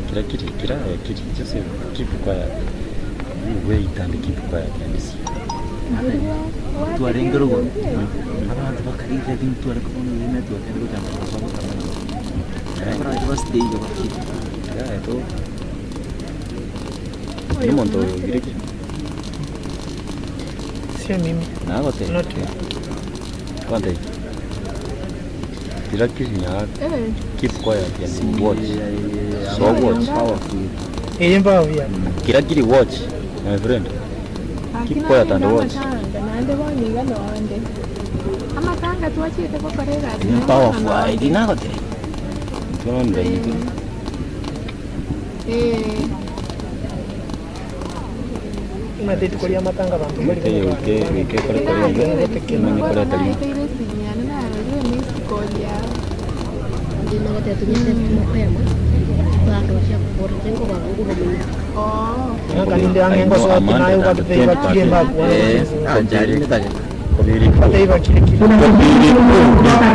Kira kiri kira kiri Joseph, keep quiet. You wait and keep quiet and see. Twarenge ruguru abantu bakarira bintu ariko bono network eri gotamba bagotamba abantu basiteiga bakiri. Yeah, to. Ni monto gireki. Sio mimi. Nagote. Not me. Kwante. Kira kiri nya keep quiet and watch. So watch. Powerful. Eye mpaka Kira kiri watch, my friend. Keep quiet and watch. Naende boniga nonde amatanga twachete gokorera Ni powerful ai dinagote. Tunaona ndio. Eh. Unatete matanga bantu bali. Eh, ke ke kore kore. Manye kore tali. Kalinde angengo so nayo bateiba kile mbaku. Eh, anjari nitaje. Bateiba kile kile. Kutoka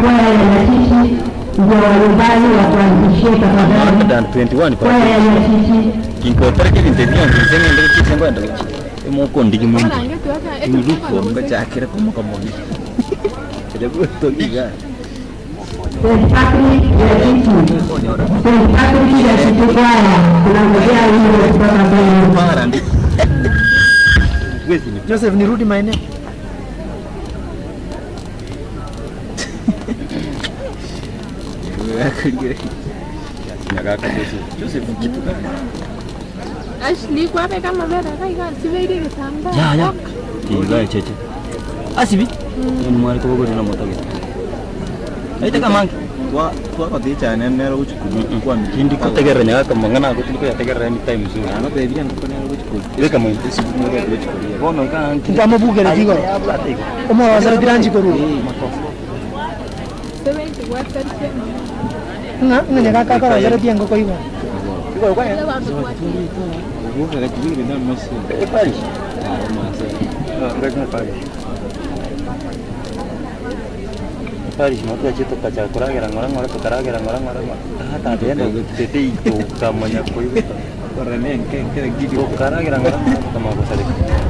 kwaya ya Nyashishi ndio waimbaji watuanzishie tafadhali. 121 Kwaya ya Nyashishi. Kinkotere kibintu byonse nse ngende kitse ngwenda emoko ndigi muntu. Iruko ngachakira komokamogi. Ere St. Patrick Nyashishi. St. Patrick Nyashishi kwaya. Tunangojea wimbo kutoka kwenu. Parandi. Joseph, nirudi maeneo. Nyagaka Joseph. Joseph kitu gani? Ashley kwabeka amabere akaiga sibeire gitambaa. Ya ya. Tiga cheche. Asibi. Ni mwari ko gori na motoge. Aite kamangi. Twa twa cyane nero guchukuru kwa Kindi kotegerera nyagaka mangana ko tuli ko yategerera anytime soon. Ano baby ngo nero guchukuru. Ile kama Nero guchukuru. Bono ka Ndamubugere jigoro. Omo wazara diranji koru. Nga nga kaka kara wazara tiango ko iwa. Iko kwa ya. Ubuka gachibiri na machine. Eh parish. Ah, mase. Ngaje parish. Parish moto ache tokacha kuragera ngora ngora tokaragera ngora ngora. Ah ta tena tete ito kamanya koiwa. Korene nke nke gidi. Tokaragera ngora ngora kama gosare.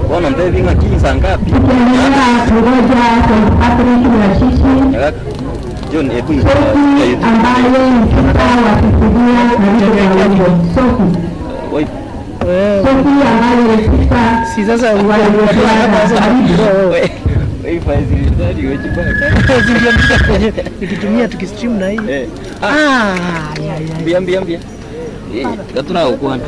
Bono ndebi ngaki sangapi. Tukiendelea kungoja St. Patrick Nyashishi. Nyagaka. John ebu Sophie ambaye mfika wa kusudia karibu na wimbo. Sophie. Oi. Sophie ambaye mfika Si sasa Wewe faizili wewe Ziliandika nikitumia tukistream na hii. Ah, ya ya. Mbia mbia mbia. Eh, gatuna ukwana.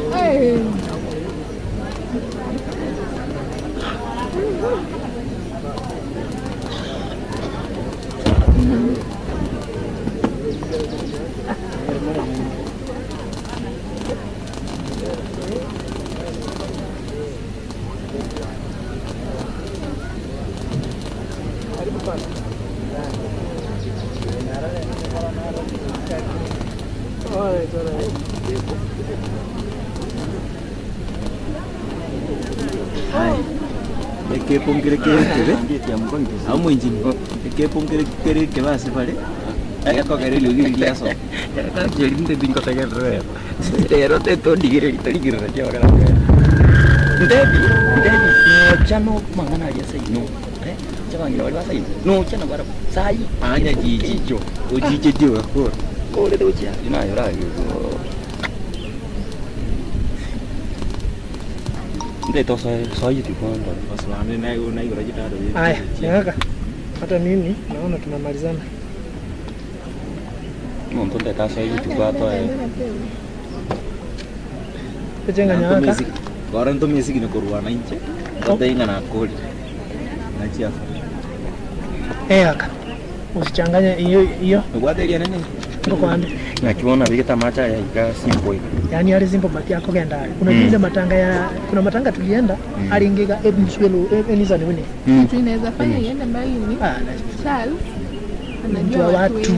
Ekepongere kere amo injini ekepongere kere ke base pare ekogere lugiri liaso Jerinde bingo tegerera. Rero te to digire to digire che bagara. Ndebi ndebi no chano mangana ya sai no. Eh, chabangira bali basai. No chano bara sai anya jiji jo. Ojije dio ko. Kore de ucha. Ina yora. Nde to sai sai ti kwanda. Waswane nayo nayo rajita do. Aya, nyaka. Hata mimi naona tunamalizana. Muntu ndeta sai ti kwa to e. Kujenga nyaka. Gora ndo music ni korwana inche. Ndo inga na kodi. Nachia. Eh aka. Usichanganye hiyo hiyo. Ngwateria nene. Ngokwande. Nakiona bigeta macha ya iga simple. Yaani ali simple but yako genda. Kuna ile matanga ya kuna matanga tulienda alingega ebmswelo enisa ni wini. Tunaweza fanya iende mbali ni. Charles anajua watu.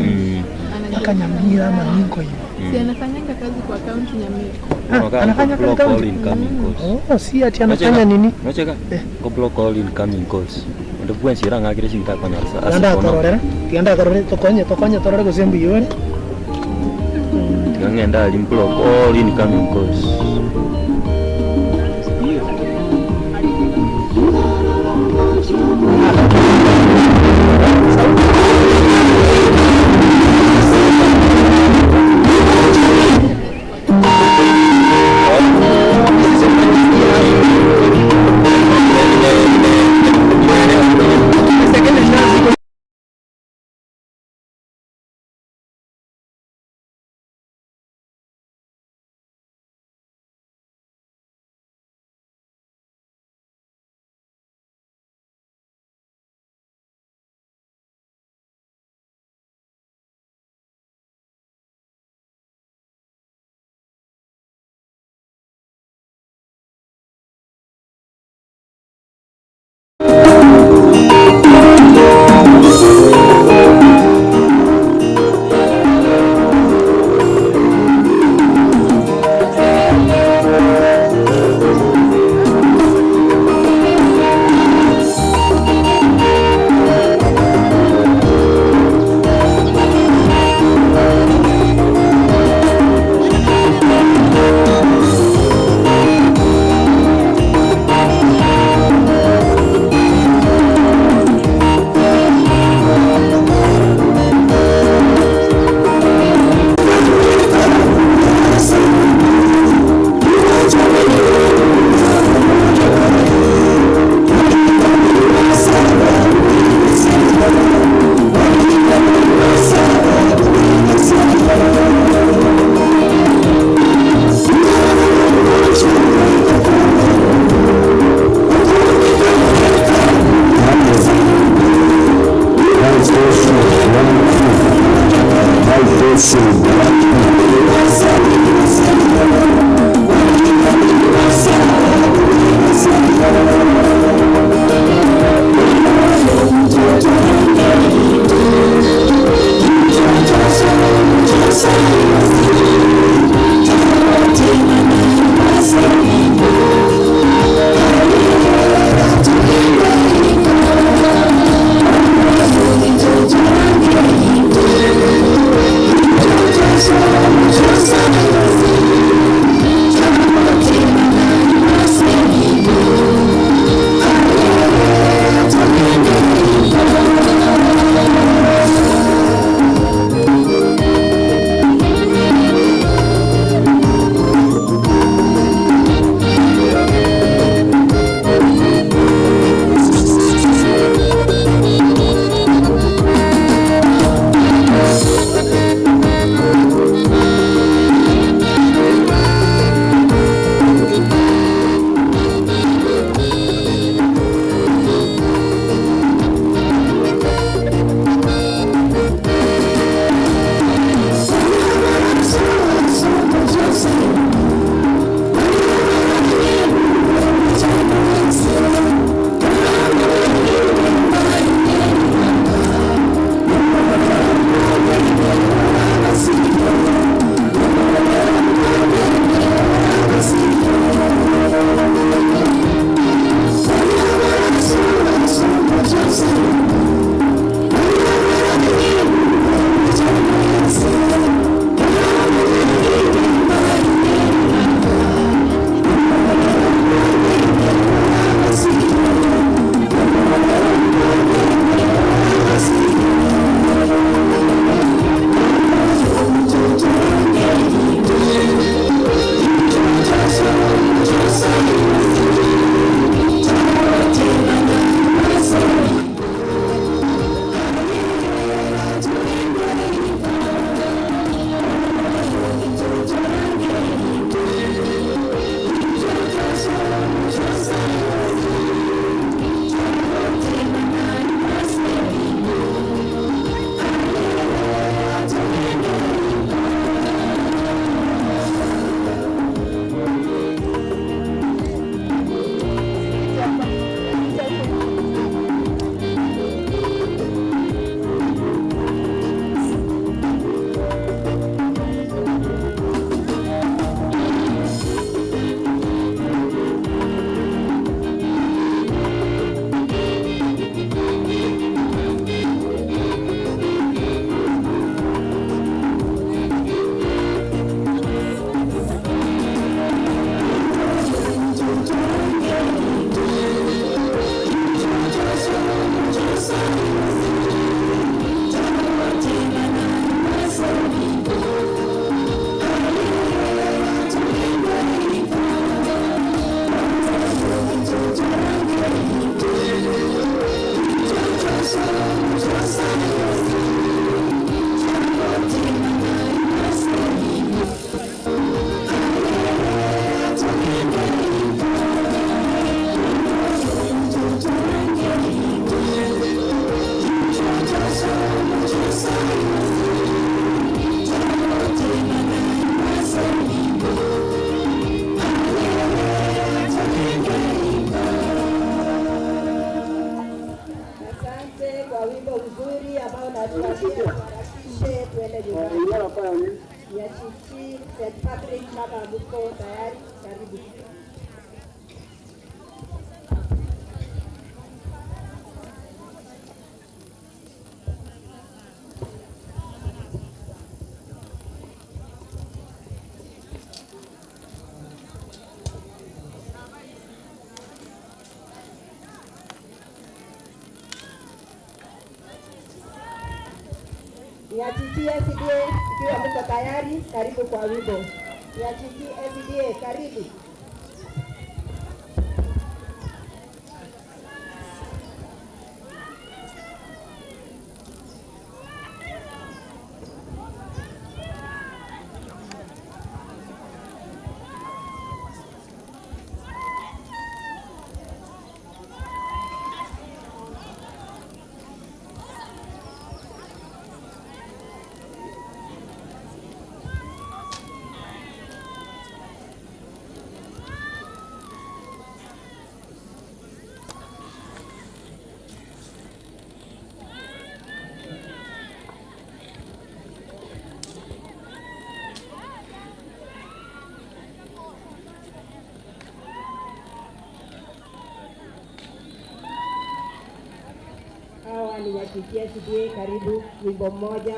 Akanyamira maninko hiyo. Si anafanyanga kazi kwa county Nyamira. Anafanya kazi county. Oh, si ati anafanya nini? Unacheka? Go block all incoming calls. Ndio bwensi ranga kile sinta kwa nyarsa. Anda tororera. Tianda tororera tokonye tokonye tororera kusembu yone. Ngenda ali block all incoming calls. Catherine, kama mko tayari, karibu. Nyachiti SDA, ikiwa mko tayari, karibu kwa wimbo. Nyachiti SDA, karibu. Hawa ni Nyachiti SDA, karibu wimbo mmoja.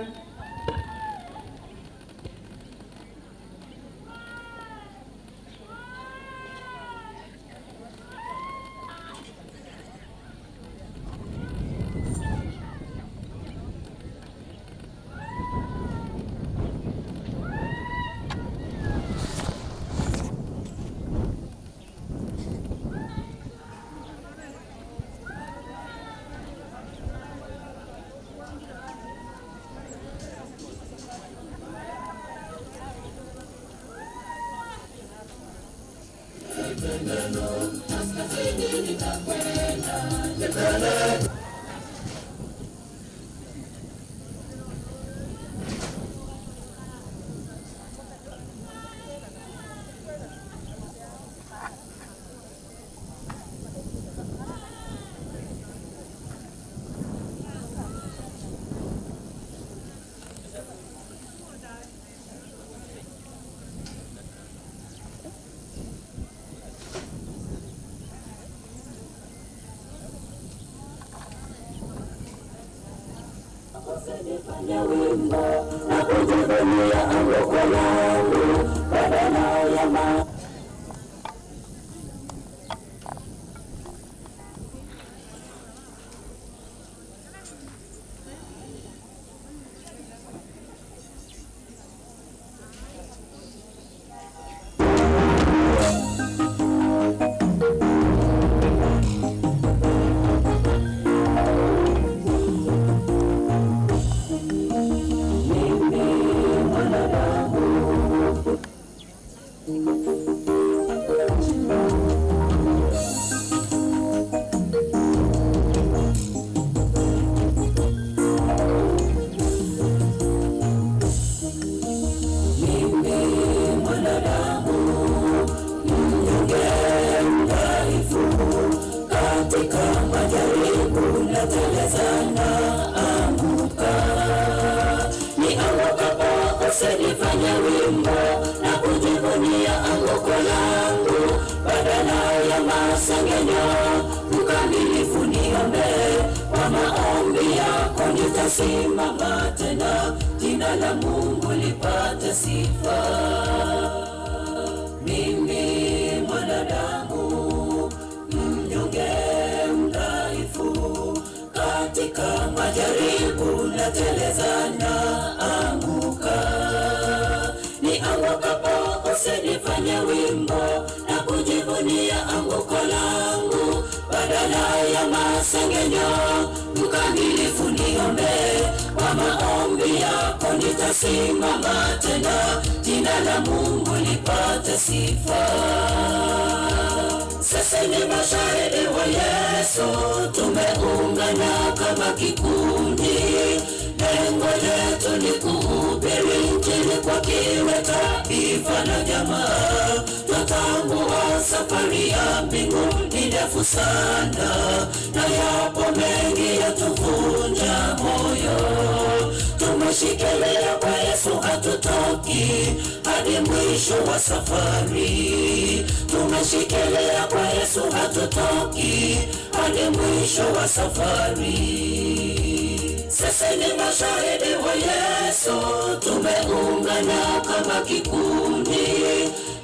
Tumeshikilia kwa Yesu hatutoki hadi mwisho wa safari. Tumeshikilia kwa Yesu hatutoki hadi mwisho wa safari. Sisi ni mashahidi wa Yesu, tumeungana kama kikundi.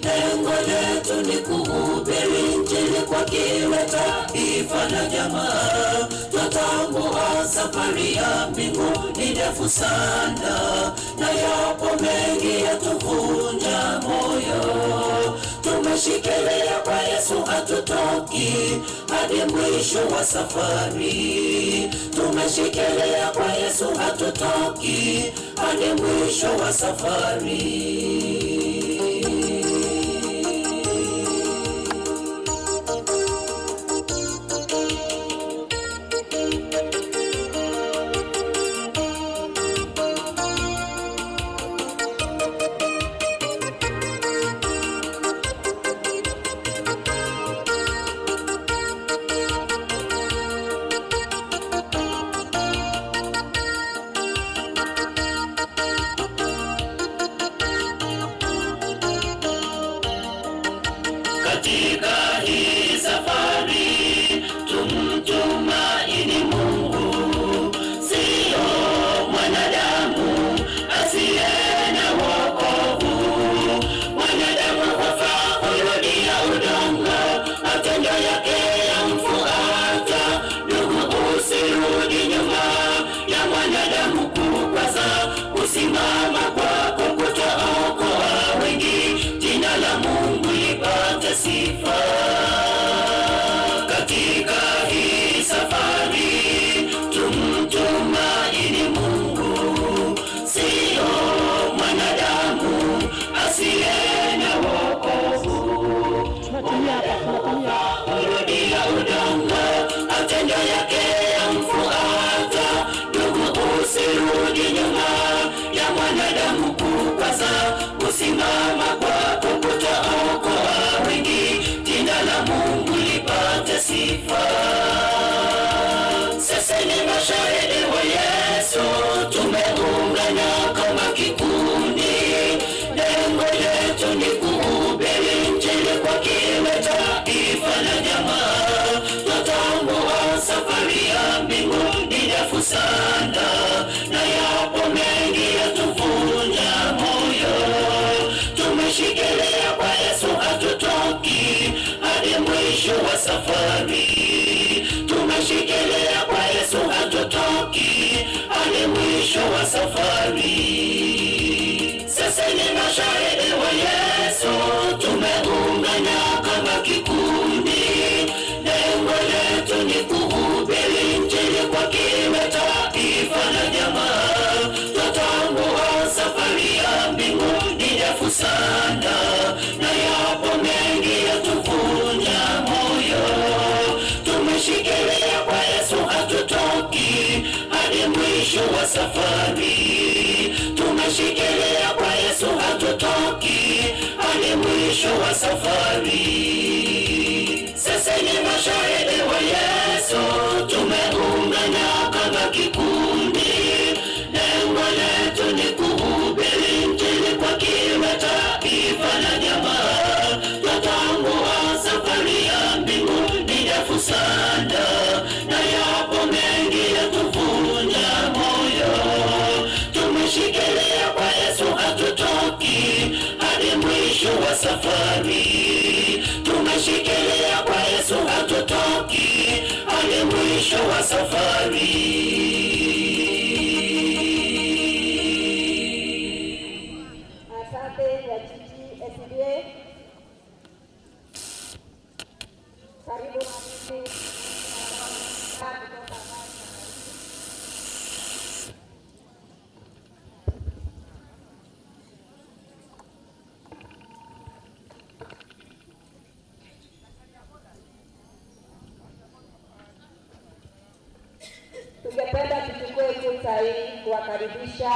Lengo letu ni kuhubiri Injili kwa kila taifa na jamaa. Twatambua safari ya mbingu ni ndefu sana, na yapo mengi yatuvunja moyo. Tumeshikilia kwa Yesu hatutoki hadi mwisho wa safari. Tumeshikilia kwa Yesu hatutoki hadi mwisho wa safari. Katika hii safari tumtumaini Mungu, sio mwanadamu asiye na wokovu. Mwanadamu hufa hurudia udongo, matendo yake yamfuata. Ndugu, usirudi nyuma ya mwanadamu kukwaza, kusimama kwako kutaokoa wengi. Jina la Mungu lipate sifa. Katika hii safari tumtumaini Mungu, sio mwanadamu asiye na wokovu. Tunatumia hapa, tunatumia hapa. Hurudia udongo, matendo yake yamfuata. Ndugu, usirudi nyuma ya mwanadamu kukwaza, kusimama kwako kutaokoa wengi. Jina la Mungu lipate sifa. Sisi ni mashahidi wa Yesu, tumeungana kama kikundi. Lengo letu ni kuhubiri Injili kwa kila taifa na jamaa. Twatambua safari ya mbingu ni ndefu sana, na yapo mengi yatuvunja moyo. Tumeshikilia kwa Yesu hatutoki hadi mwisho wa safari. Tumeshikilia kwa Yesu hatutoki hadi mwisho wa safari. Sisi ni mashahidi wa Yesu, tumeungana kama kikundi. Lengo letu ni kuhubiri Injili kwa kila taifa na jamaa. Twatambua safari ya mbingu ni ndefu sana, na yapo mengi yatuvunja moyo. Tumeshikilia kwa Yesu hatutoki hadi mwisho wa safari. Tumeshikilia kwa Yesu hatutoki hadi mwisho wa safari. Sisi ni mashahidi wa Yesu, tumeungana kama kikundi. Lengo letu ni kuhubiri Injili kwa kila taifa na jamaa. Twatambua safari ya mbingu ni ndefu sana, na yapo mengi yatuvunja moyo. Tumeshikilia kwa Yesu hatutoki hadi mwisho wa safari. Tumeshikilia kwa Yesu hatutoki hadi mwisho wa safari. Asante ya Chichi SDA. Karibu na mimi kutoka Tungependa tuchukue fursa hii kuwakaribisha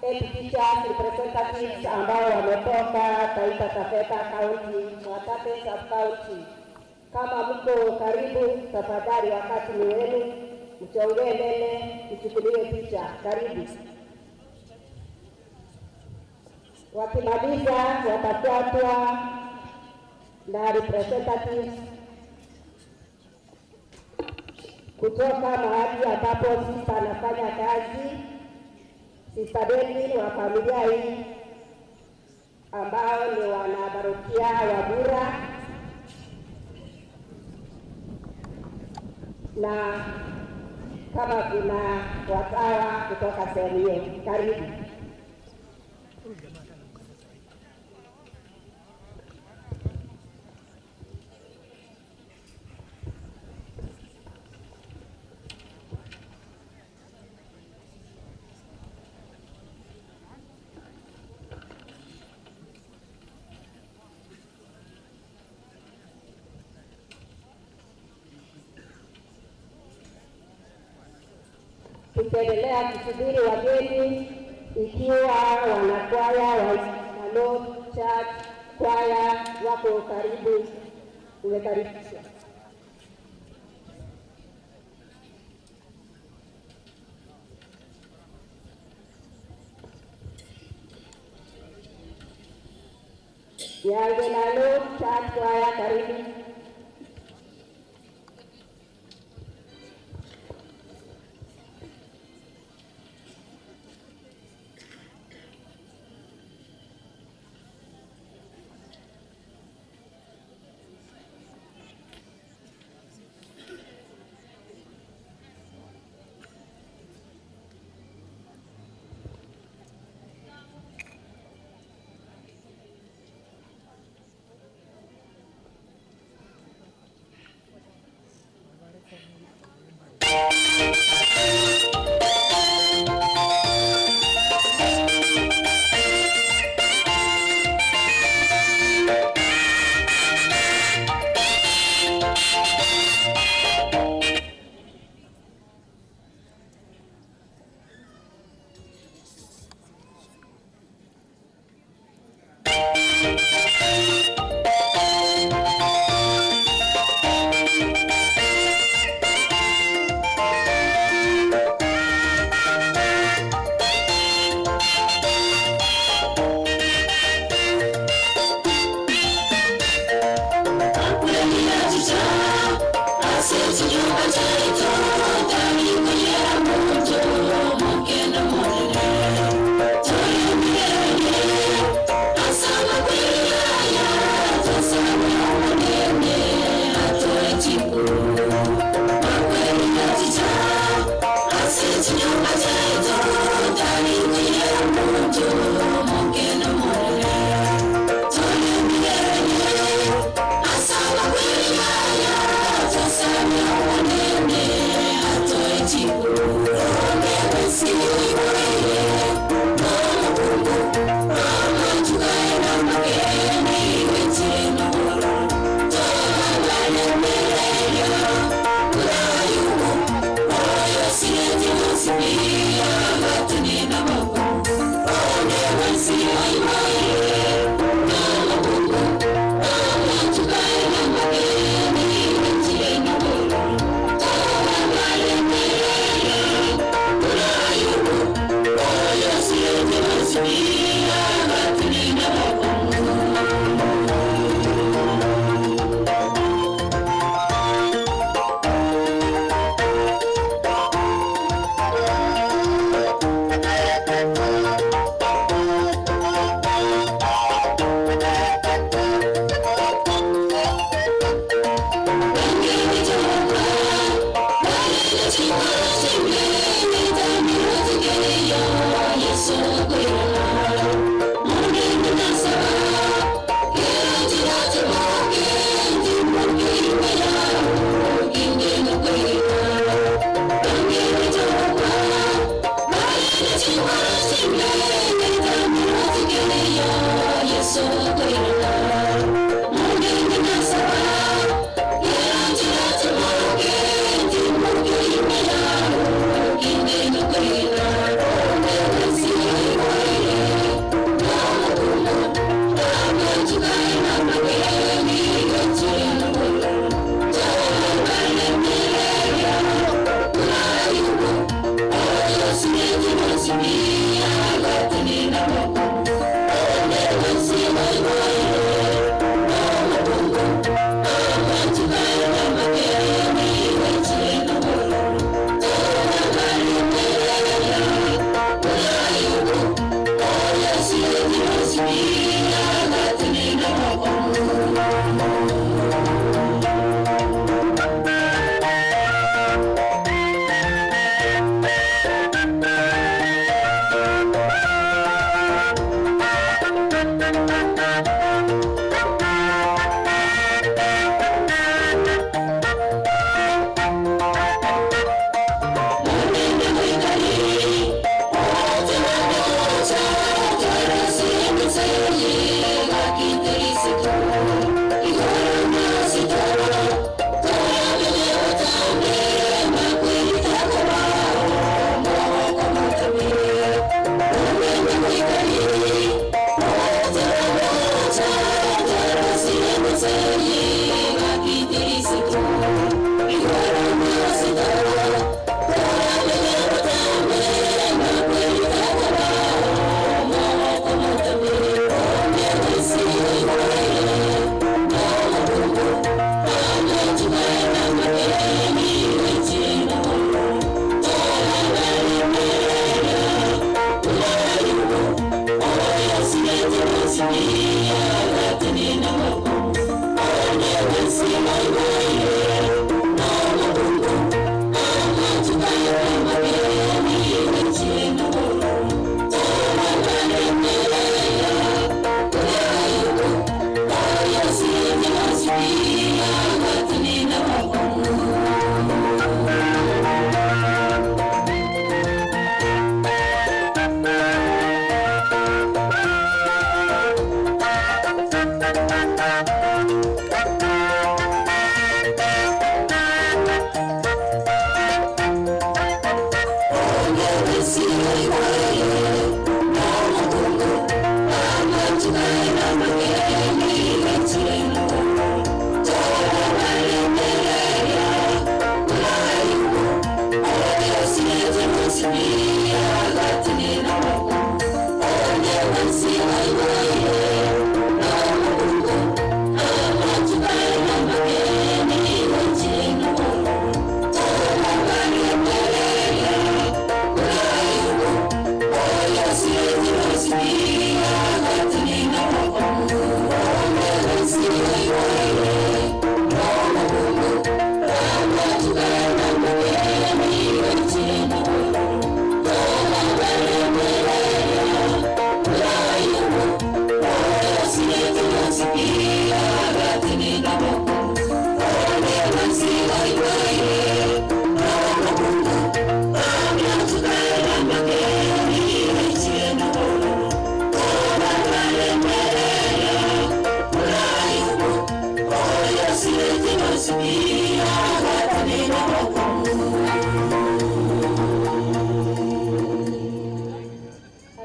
head teachers representatives ambao wametoka Taita Taveta County, Mwatate Sub County. Kama mko karibu, tafadhali wakati ni wenu, mchongee mbele, mchukuliwe picha. Karibu. Wakimaliza watafuatwa na representatives kutoka mahali ambapo sister anafanya kazi, Sister Delvin wa familia hii ambao ni wanabarokia wa Bura, na kama kuna watawa kutoka sehemu hiyo, karibu. Tukiendelea kusubiri wageni, ikiwa wanakwaya wa North Church kwaya wako karibu, umekaribishwa. Nyange na North Church kwaya karibu.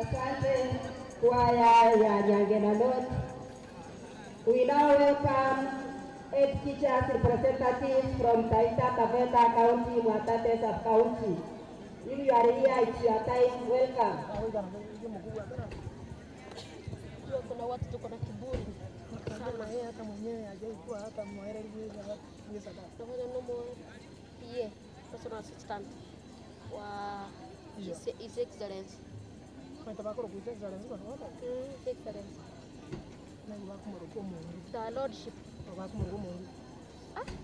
Asante kwaya ya Nyangena North. We now welcome 8 teachers representatives from Taita Taveta County, Mwatate Sub County. If you are here, it's your time. Welcome. Kuna watu tuko na kiburi sana. Yeye hata mwenyewe hajaikuwa hata Nafanya normal PA, personal assistant wa His Excellency. His Excellency. The Lordship.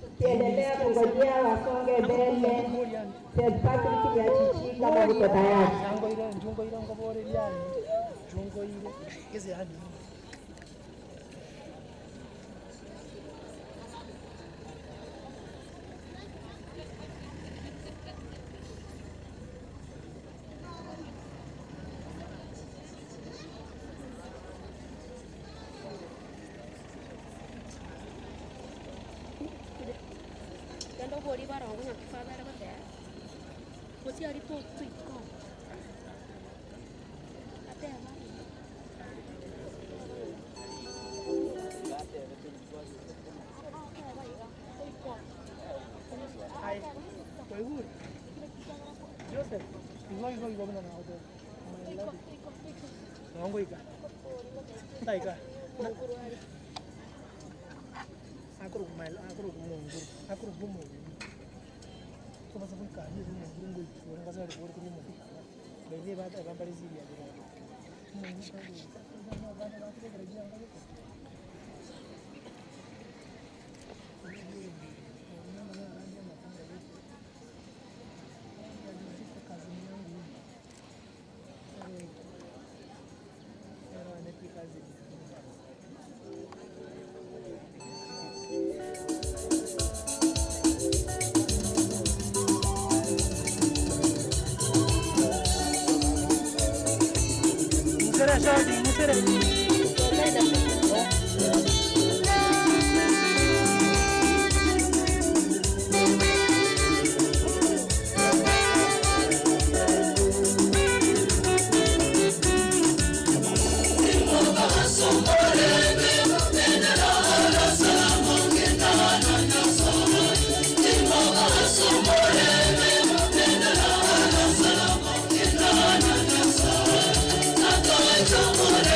Tukiendelea kungojea wasonge mbele, St. Patrick Nyachichi kama mko tayari. Kendo bori barongo ng'akifadhare gotea gosiari totuiko ateba.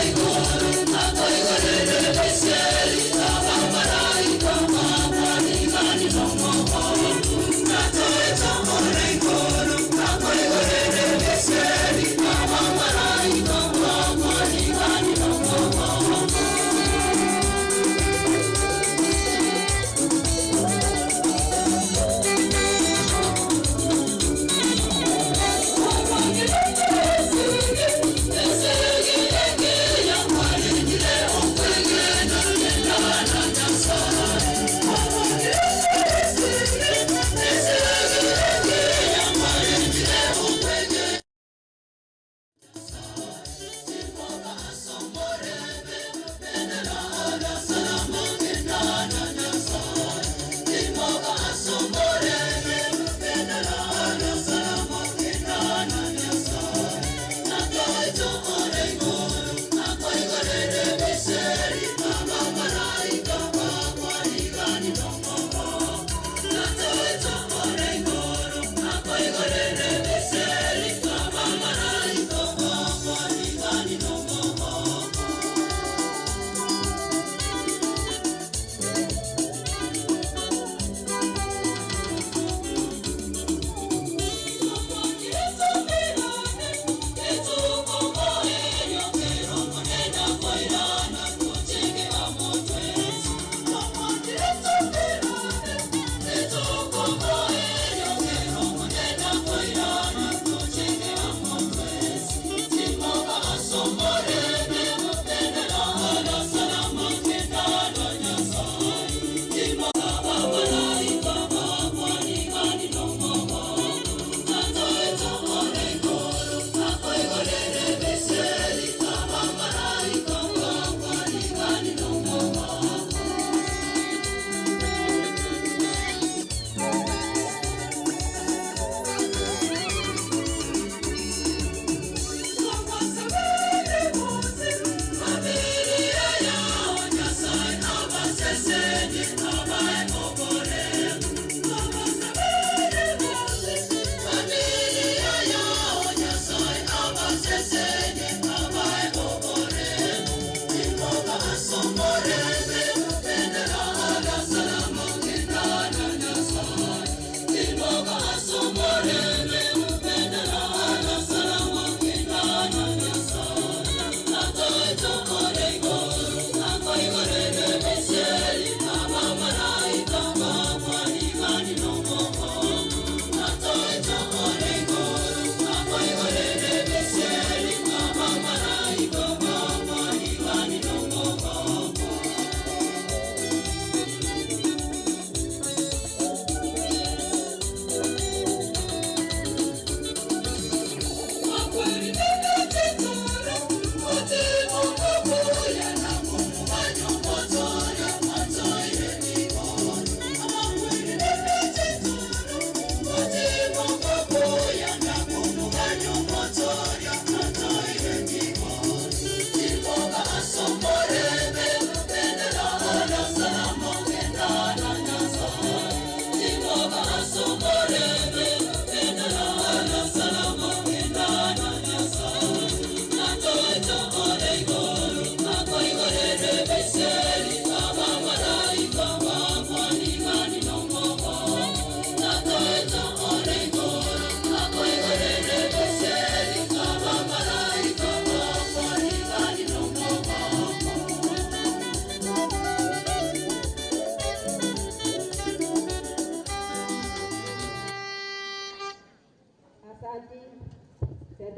Thank you.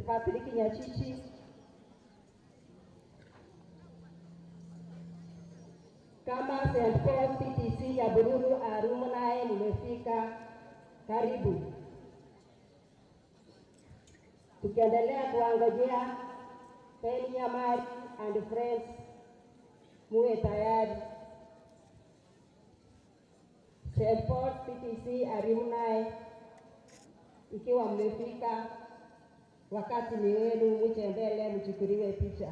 St. Patrick Nyachichi. Kama St. Paul PTC ya Bururu alumni mmefika, karibu. Tukiendelea kuwangojea Ben Nyamari and friends, muwe tayari. St. Paul PTC alumni, ikiwa mmefika, wakati ni wenu, muje mbele mchukuliwe picha.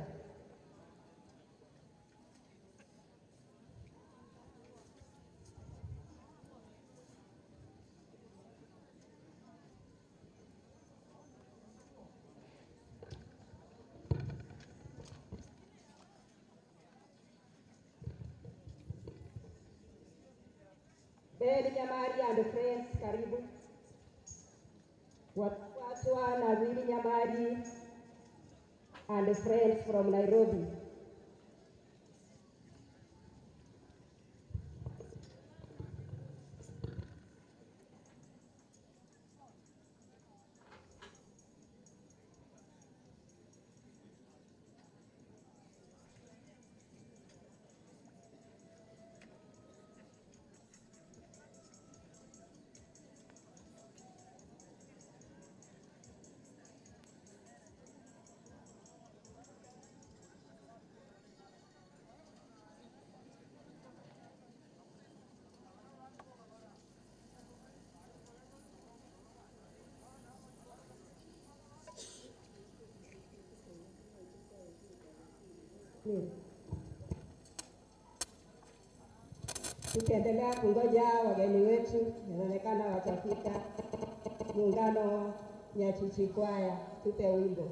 Ben Nyamari and friends, karibu. Wafuatwa na Willy Nyamari and friends from Nairobi. Tukiendelea kungoja wageni wetu, inaonekana watafika. Muungano Nyachichi Kwaya, tupe wimbo.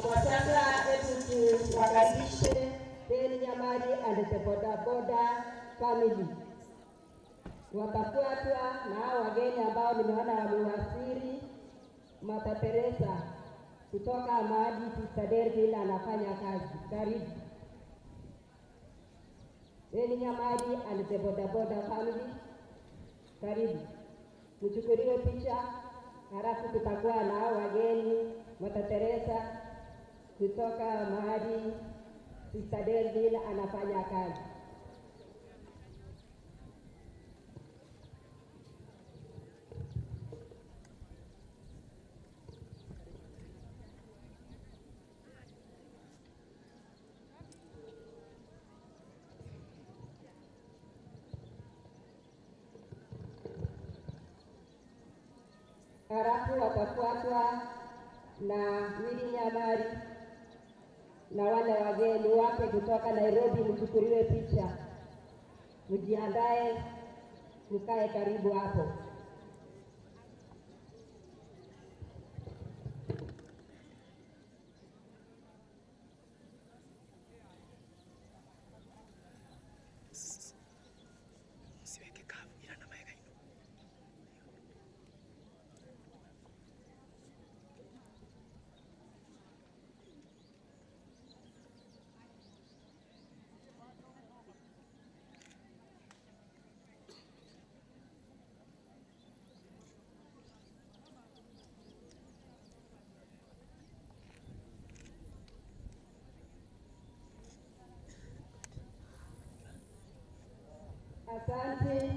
Kwa sasa hebu tuwakaribishe Ben Nyamari and the Boda Boda family. Watafuatwa na hao wageni ambao nimeona wamewasili, Mama Teresa kutoka mahali Sister Delvin anafanya kazi. Karibu. Ben Nyamari and the Boda Boda family. Karibu. Mchukuliwe picha, halafu tutakuwa na hao wageni Mama Teresa kutoka mahali Sister Delvin anafanya kazi. Halafu watafuatwa na Willy Nyamari na wale wageni wake kutoka Nairobi. Mchukuliwe picha, mjiandae, mkae karibu hapo. Usiweke kavu ila na maega ino. Asante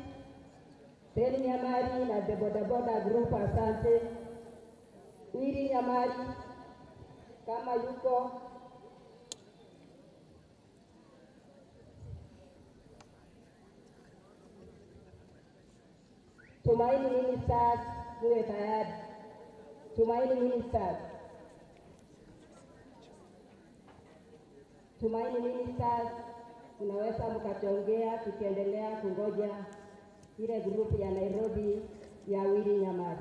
Ben Nyamari na the bodaboda group, asante. Wili Nyamari kama yuko. Tumaini Ministers, muwe tayari. Tumaini Ministers. Tumaini Ministers, mnaweza mkachongea tukiendelea kungoja ile grupu ya Nairobi ya Wili Nyamari.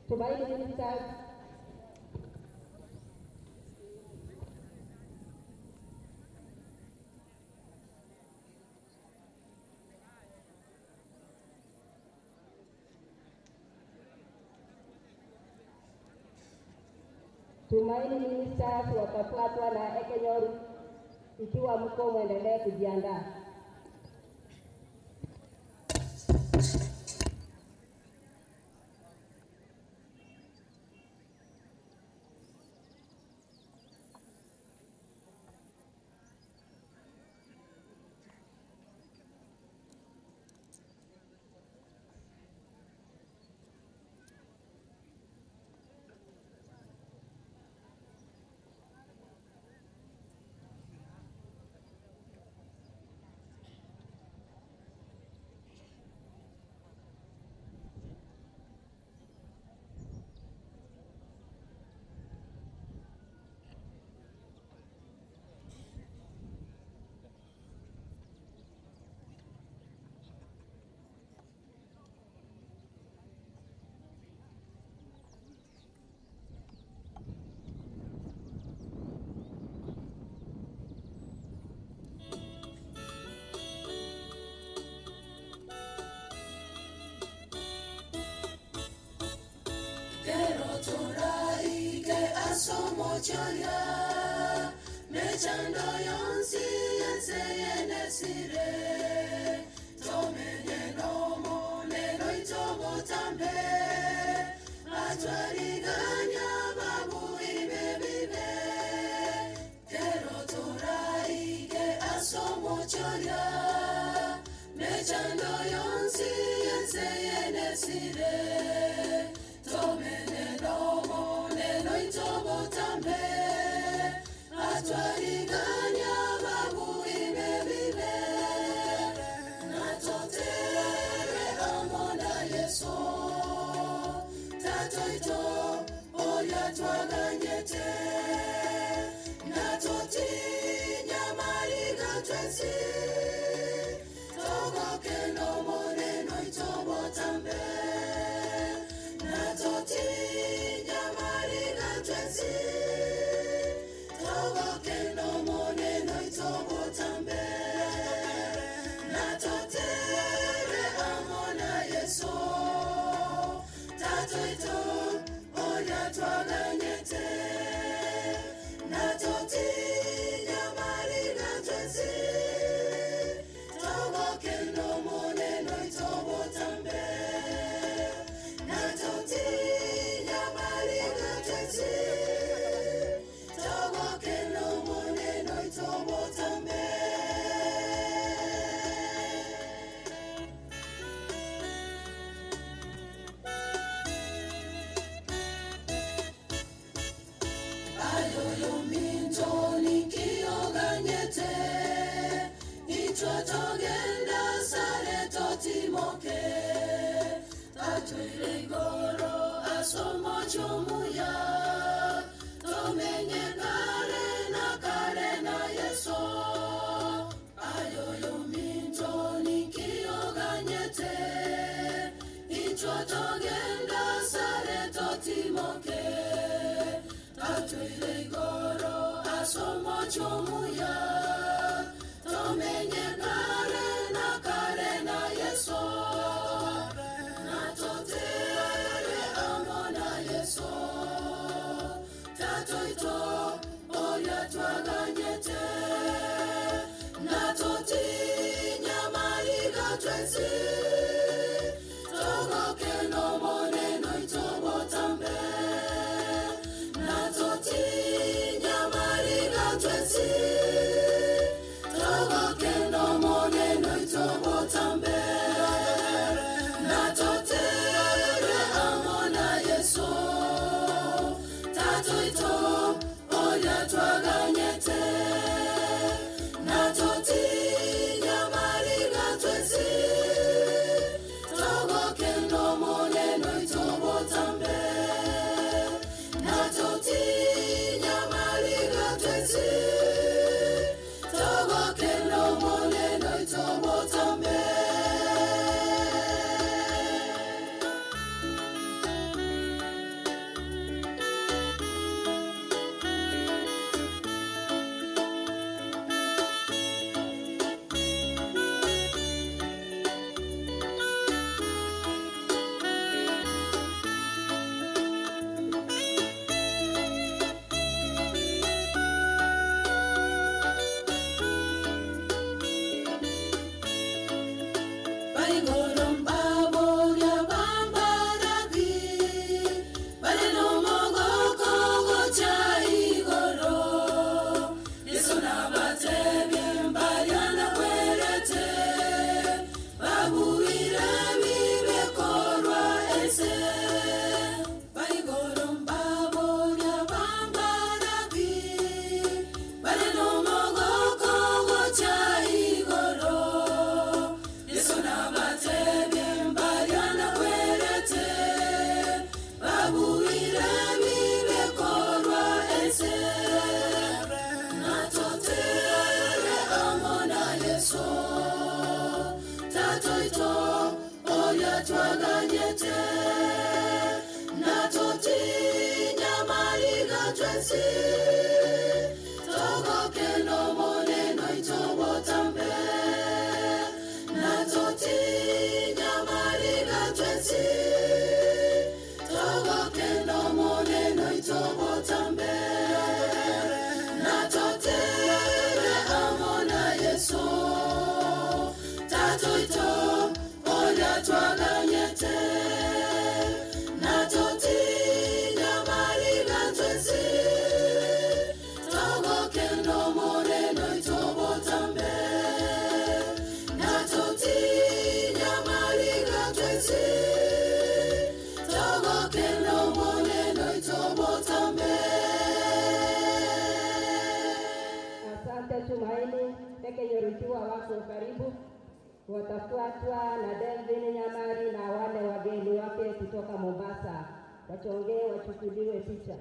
Tumaini Ministers. Tumaini Ministers watafuatwa na Ekenyoru. Ikiwa mko mwendelee kujiandaa. Choya mechando yonsi yense yenesire tomenye nomo neno itobo tambe atwariganya babu ibebibe kero toraige asomo choya mechando yonsi yense yenesire tomenye nomo neno itobo tambe atwariganya babu ibebibe natotere amona Yesu tatoito oya twaganyete natotinya mariga twensi togoke no moneno itobo tambe natotinya mariga twensi togoke no moneno itobo tambe natotere amona Yesu tatoito oya twaganyete natotinya mariga twensi togoke no moneno itobo tambe natotinya mariga twensi togoke no moneno itobo tambe. Togenda sare totimoke atwiligoro asomo chomuya tomenye kare na kare na Yesu ayoyo minto nikioganyete ichwa togenda sare totimoke atwiligoro asomo chomuya tomenye kare na kare na Yesu natotere amona Yesu tatoito oya twaganyete natotinya mariga twensi togoke no moneno. Asante Tumaini, Ekenyorukiwa wako karibu, watafuatwa na Delvin Nyamari na wale wageni wake kutoka Mombasa. Wachongee wachukuliwe picha.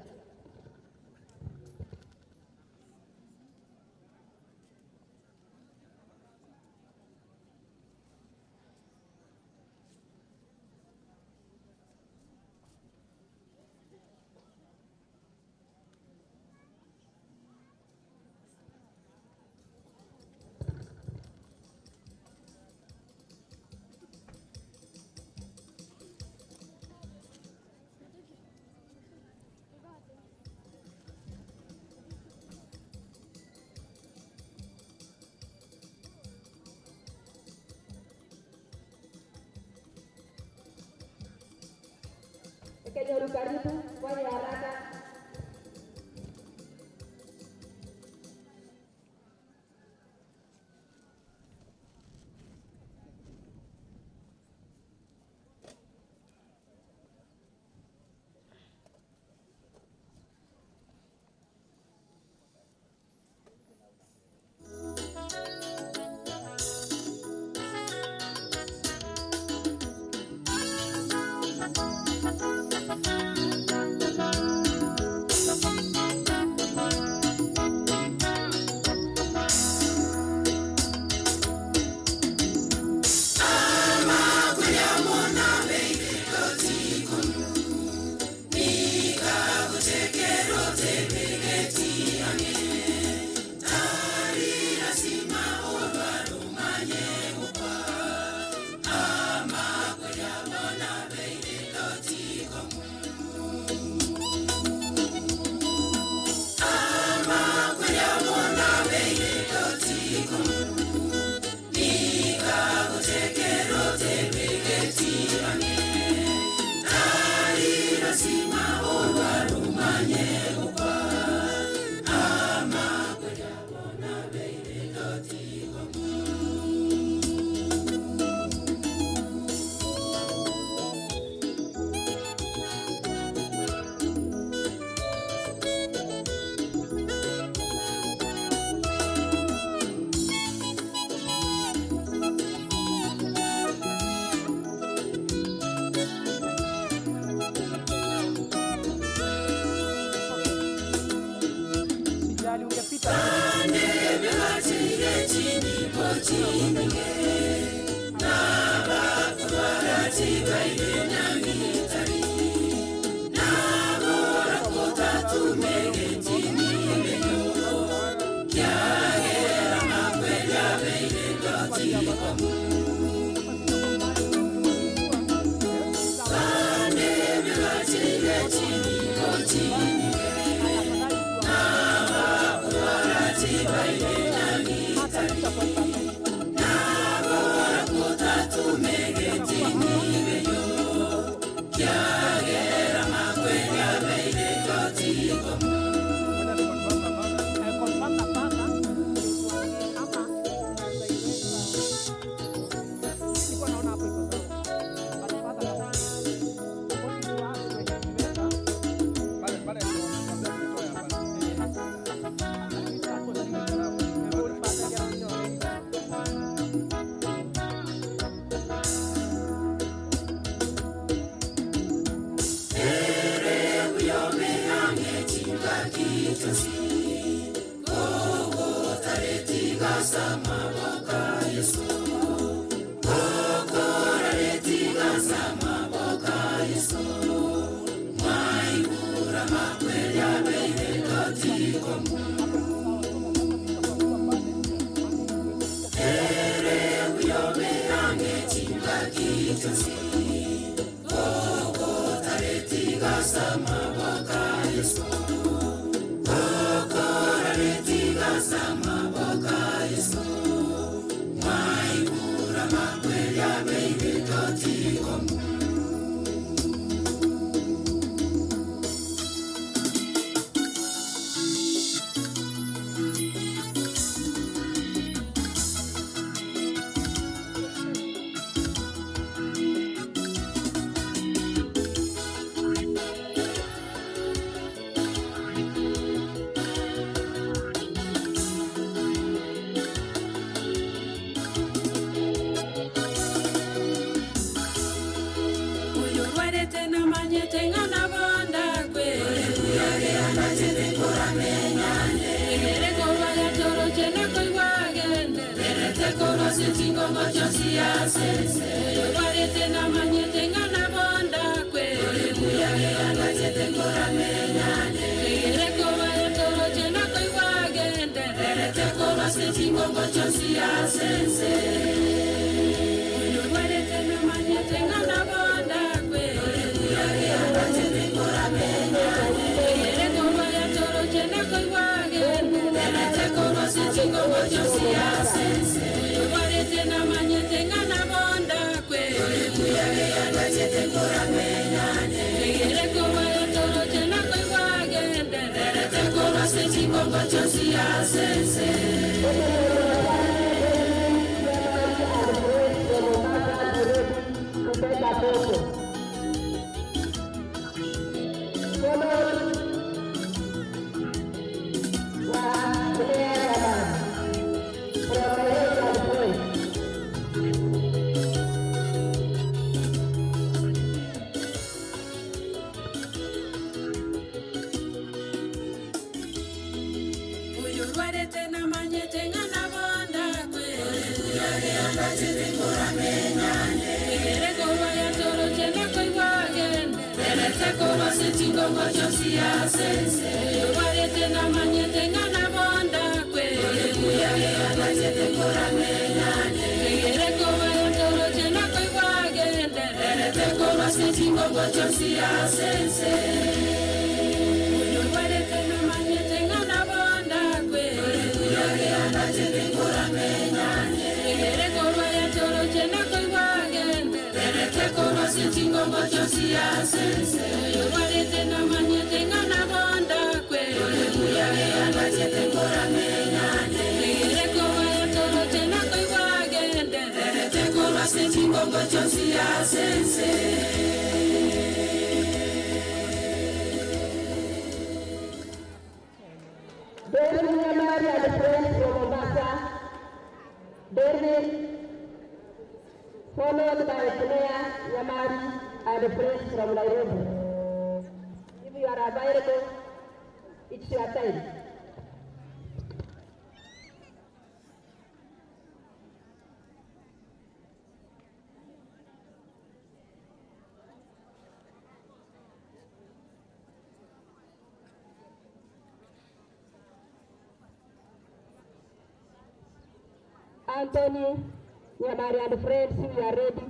Ekenyoru karibu, fanya haraka. Yesu, mwaibura makweli abeire. Followed by Claire Nyamari and friends from Nairobi. If you are available, it's your time. Anthony Nyamari and friends, we are ready.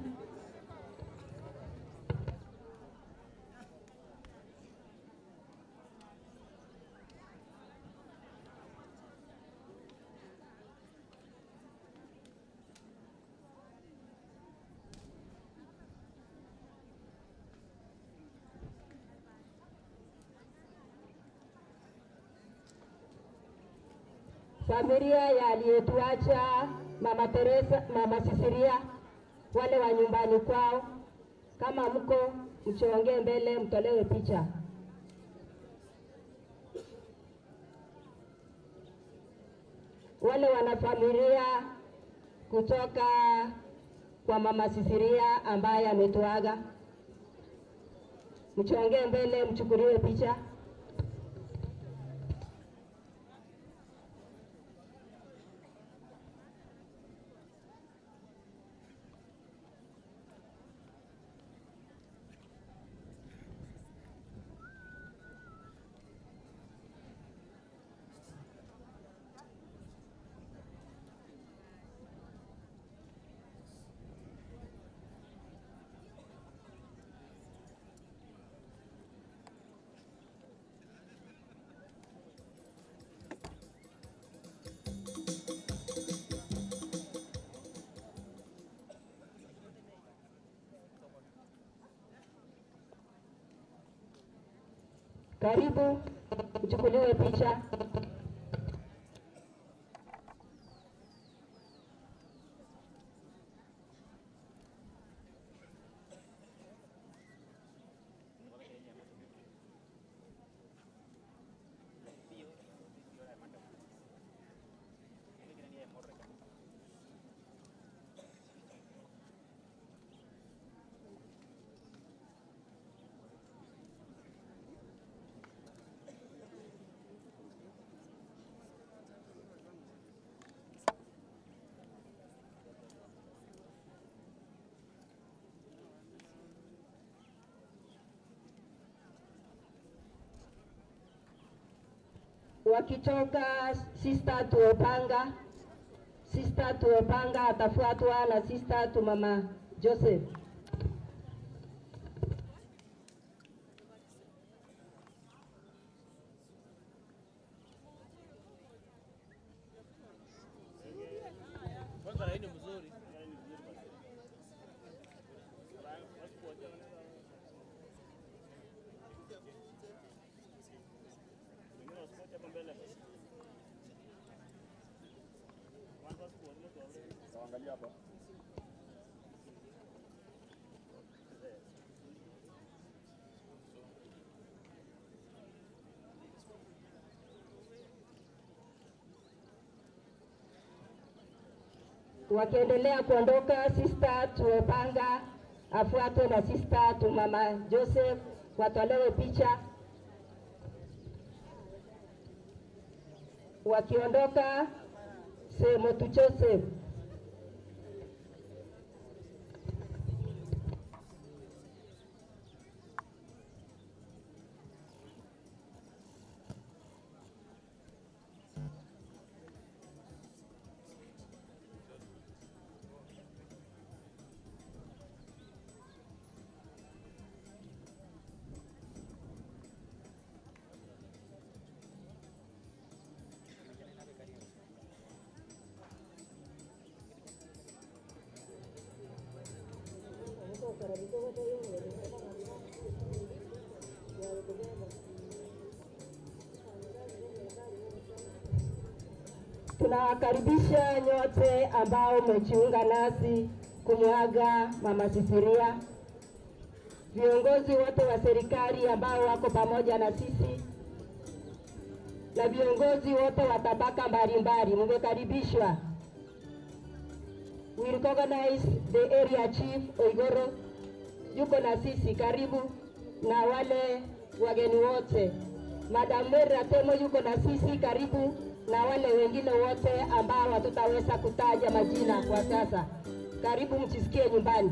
Familia ya aliyetuacha Mama Teresa, Mama Sisiria, wale wa nyumbani kwao, kama mko mchongee mbele mtolewe picha. Wale wanafamilia kutoka kwa Mama Sisiria ambaye ametuaga, mchongee mbele mchukuliwe picha. Karibu uchukuliwe picha. Wakitoka Sister Tuopanga, Sister Tuopanga atafuatwa na Sister tu Mama Joseph. Wakiendelea kuondoka, Sister Tuopanga afuatwe na Sister tu Mama Joseph, watolewe picha. Wakiondoka, Semotu Joseph. Tunawakaribisha nyote ambao mmejiunga nasi kumwaga Mama Sisiria, viongozi wote wa serikali ambao wako pamoja na sisi na viongozi wote wa tabaka mbalimbali, mmekaribishwa. We recognize the area chief Oigoro yuko na sisi, karibu, na wale wageni wote. Madam Mary Ratemo yuko na sisi, karibu, na wale wengine wote ambao hatutaweza kutaja majina kwa sasa. Karibu, mjisikie nyumbani.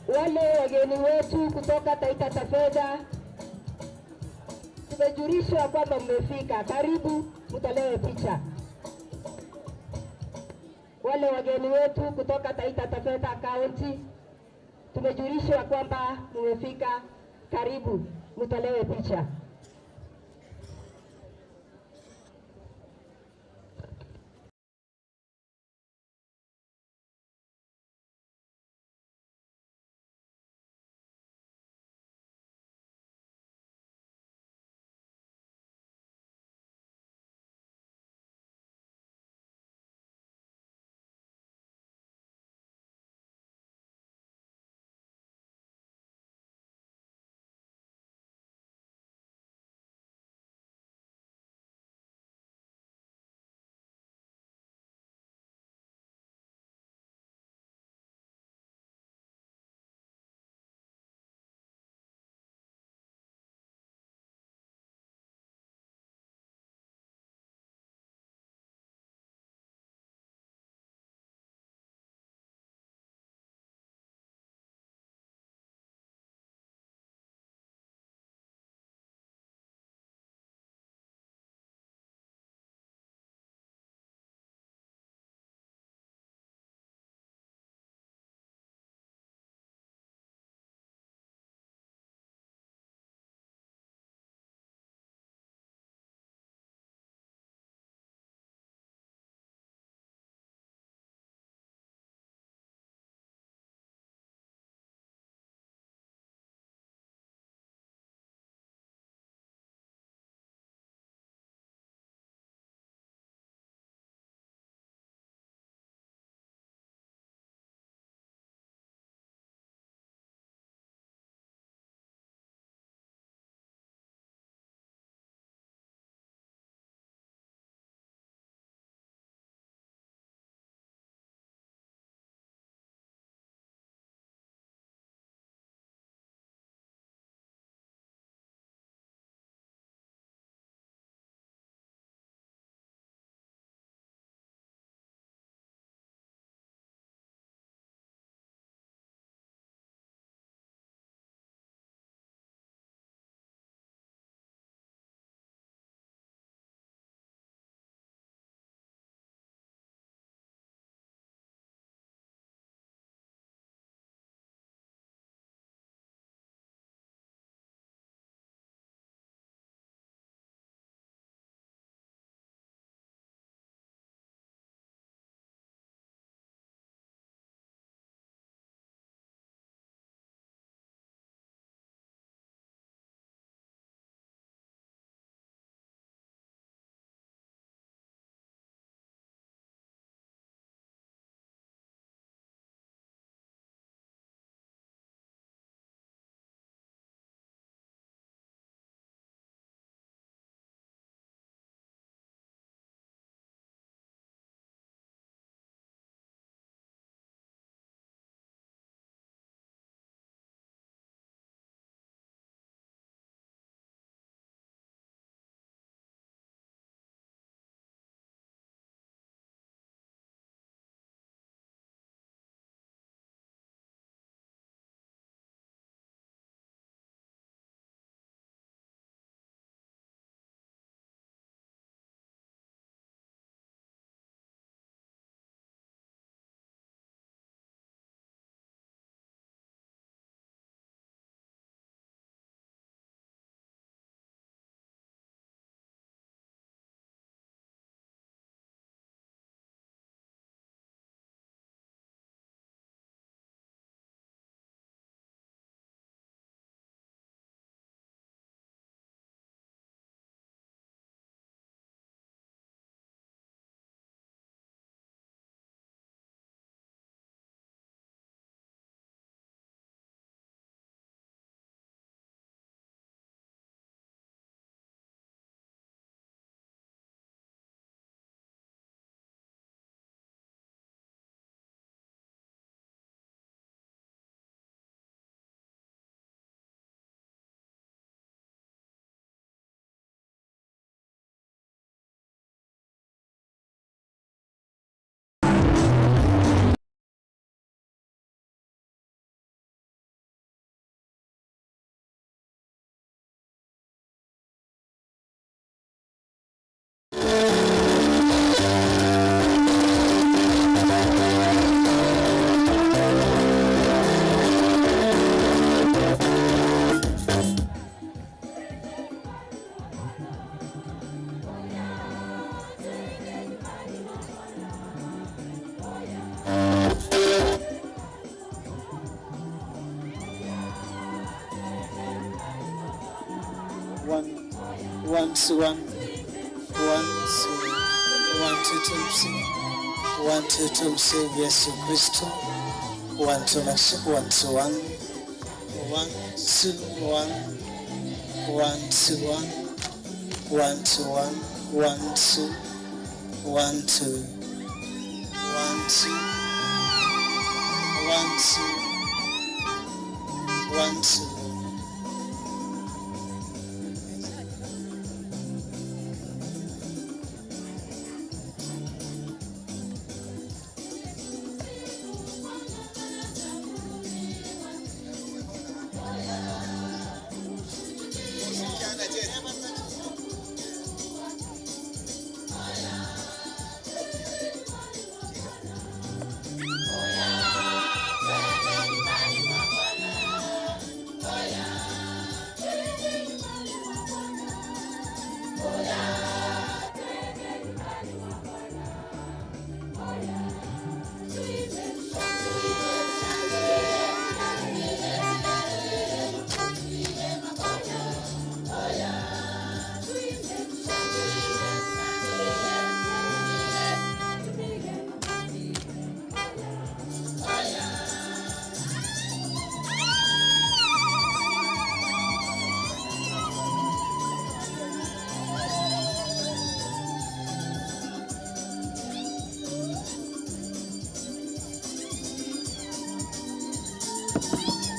Wale wageni wetu kutoka Taita Taveta, tumejulishwa kwamba mmefika. Karibu mtolewe picha. Wale wageni wetu kutoka Taita Taveta County, tumejulishwa kwamba mmefika. Karibu mtolewe picha. One, one, two, one, one, two, one, two, two, six, one, two, two, six, Yesu Kristo. One, two, six, one, two, one, one, two, one, one, two, one, one, two, one, one, two, one, two, one, two, one, two, one, two.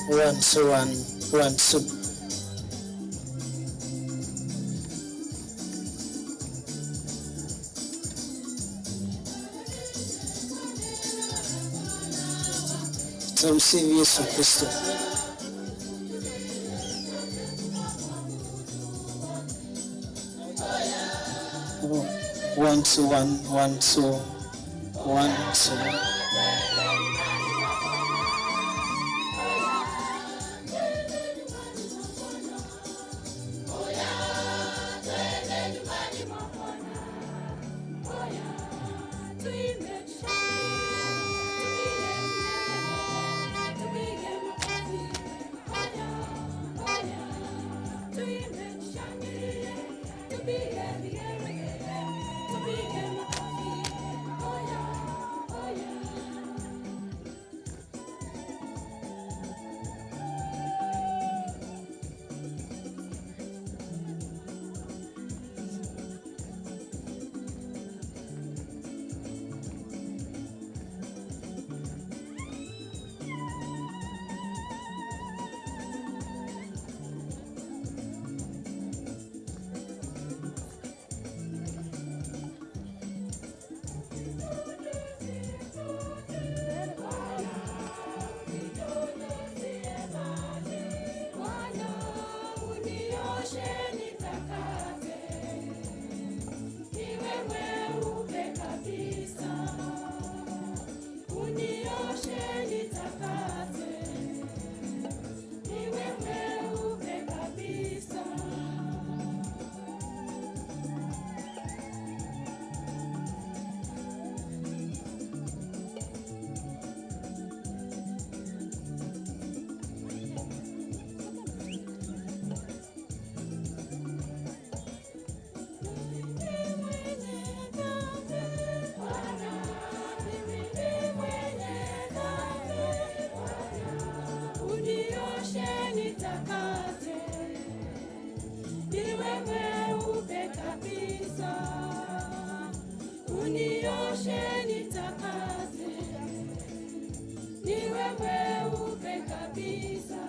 One, two, one, one, two. Tumsifu Yesu Kristo. One, two, one, one, two, one, two. Unioshe nitakase, niwe mweupe kabisa.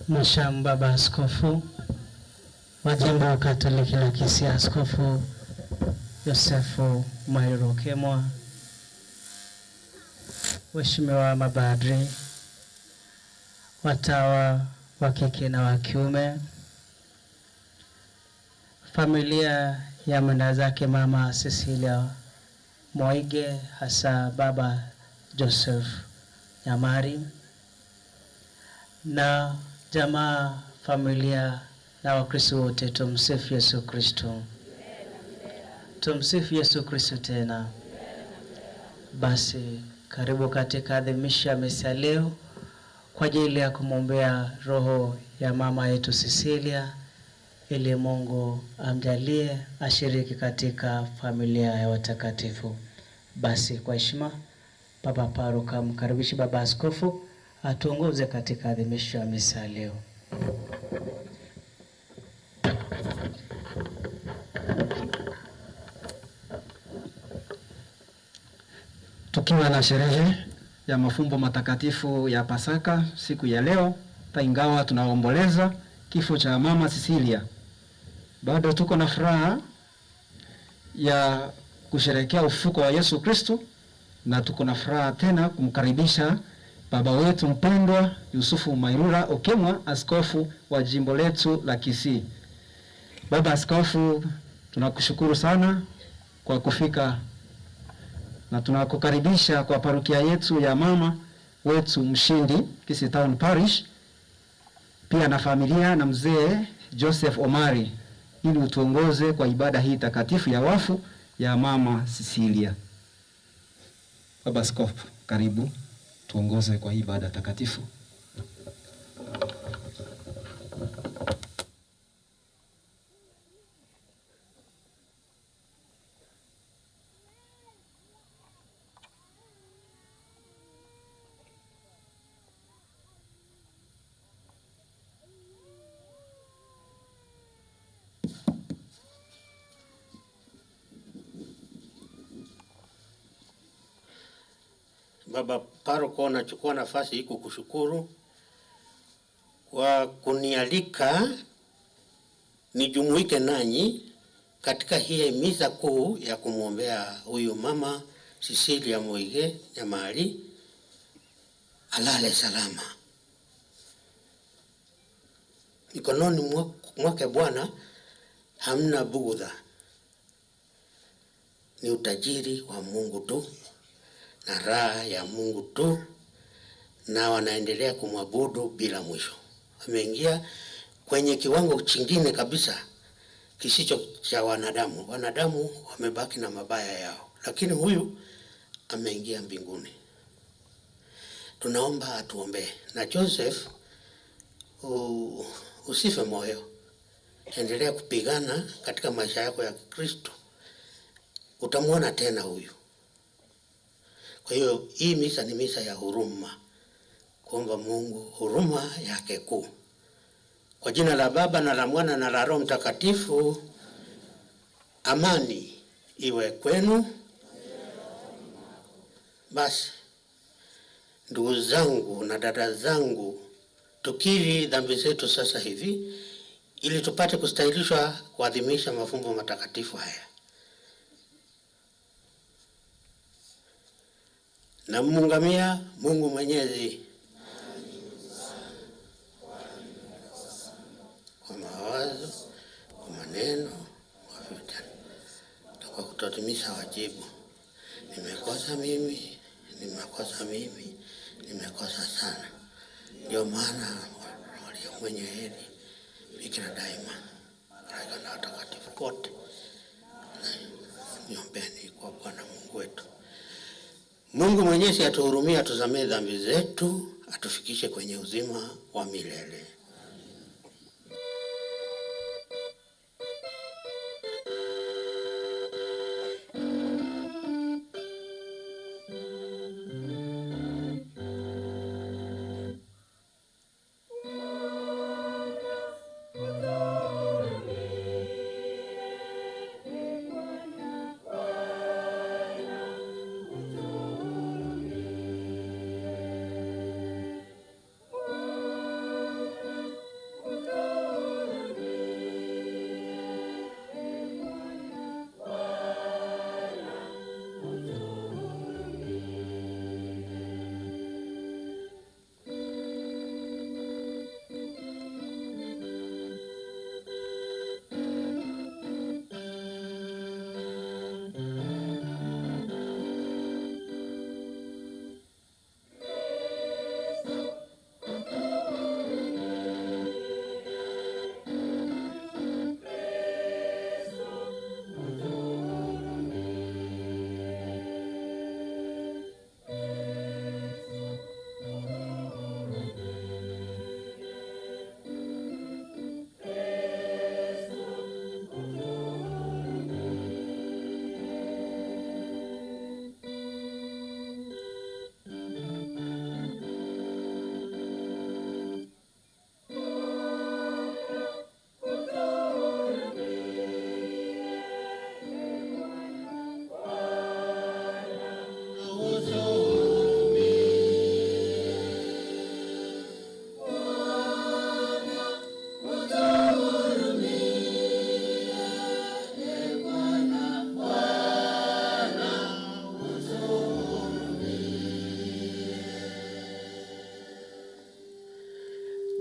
Mhashamu Baba Askofu wa Jimbo Katoliki la Kisii, Askofu Yosefu Mairo Okemwa, Waheshimiwa mapadri, watawa wa kike na wa kiume, familia ya mwenda zake Mama Cecilia Moige, hasa Baba Joseph Nyamari, na jamaa, familia na Wakristo wote, tumsifu Yesu Kristo. Tumsifu Yesu Kristo tena. Basi karibu katika adhimisho ya misa leo kwa ajili ya kumwombea roho ya mama yetu Cecilia ili Mungu amjalie ashiriki katika familia ya watakatifu. Basi kwa heshima, Baba Paroko amkaribishi Baba Askofu atuongoze katika adhimisho ya misa leo. Tukiwa na sherehe ya mafumbo matakatifu ya Pasaka siku ya leo, hata ingawa tunaomboleza kifo cha Mama Cecilia, bado tuko na furaha ya kusherehekea ufufuko wa Yesu Kristo, na tuko na furaha tena kumkaribisha baba wetu mpendwa Yusufu Mairura Okemwa, askofu wa jimbo letu la Kisii. Baba Askofu, tunakushukuru sana kwa kufika na tunakukaribisha kwa parokia yetu ya mama wetu Mshindi, Kisii Town Parish, pia na familia na mzee Joseph Omari, ili utuongoze kwa ibada hii takatifu ya wafu ya Mama Cecilia. Baba Askofu, karibu tuongoze kwa hii ibada takatifu. Baba Paroko, nachukua nafasi hii kukushukuru kwa kunialika nijumuike nanyi katika hii misa kuu ya kumwombea huyu mama Cecilia Moige Nyamari alale salama mikononi mwake Bwana hamna bugudha, ni utajiri wa Mungu tu na raha ya Mungu tu, na wanaendelea kumwabudu bila mwisho. Wameingia kwenye kiwango chingine kabisa kisicho cha wanadamu. Wanadamu wamebaki na mabaya yao, lakini huyu ameingia mbinguni. Tunaomba atuombee. Na Joseph, usife moyo. Endelea kupigana katika maisha yako ya Kristo, utamwona tena huyu. Kwa hiyo hii misa ni misa ya huruma, kuomba Mungu huruma yake kuu. Kwa jina la Baba na la Mwana na la Roho Mtakatifu, amani iwe kwenu. Basi ndugu zangu na dada zangu, tukiri dhambi zetu sasa hivi ili tupate kustahilishwa kuadhimisha mafumbo matakatifu haya. Namuungamia Mungu Mwenyezi kwa mawazo, kwa maneno, kwa vitendo na kwa kutotimiza wajibu. Nimekosa mimi, nimekosa mimi, nimekosa sana. Ndio maana walio mwenye heri Bikira daima, malaika na watakatifu wote, niombeni kwa Bwana Mungu wetu. Mungu Mwenyezi atuhurumie, atusamehe dhambi zetu, atufikishe kwenye uzima wa milele.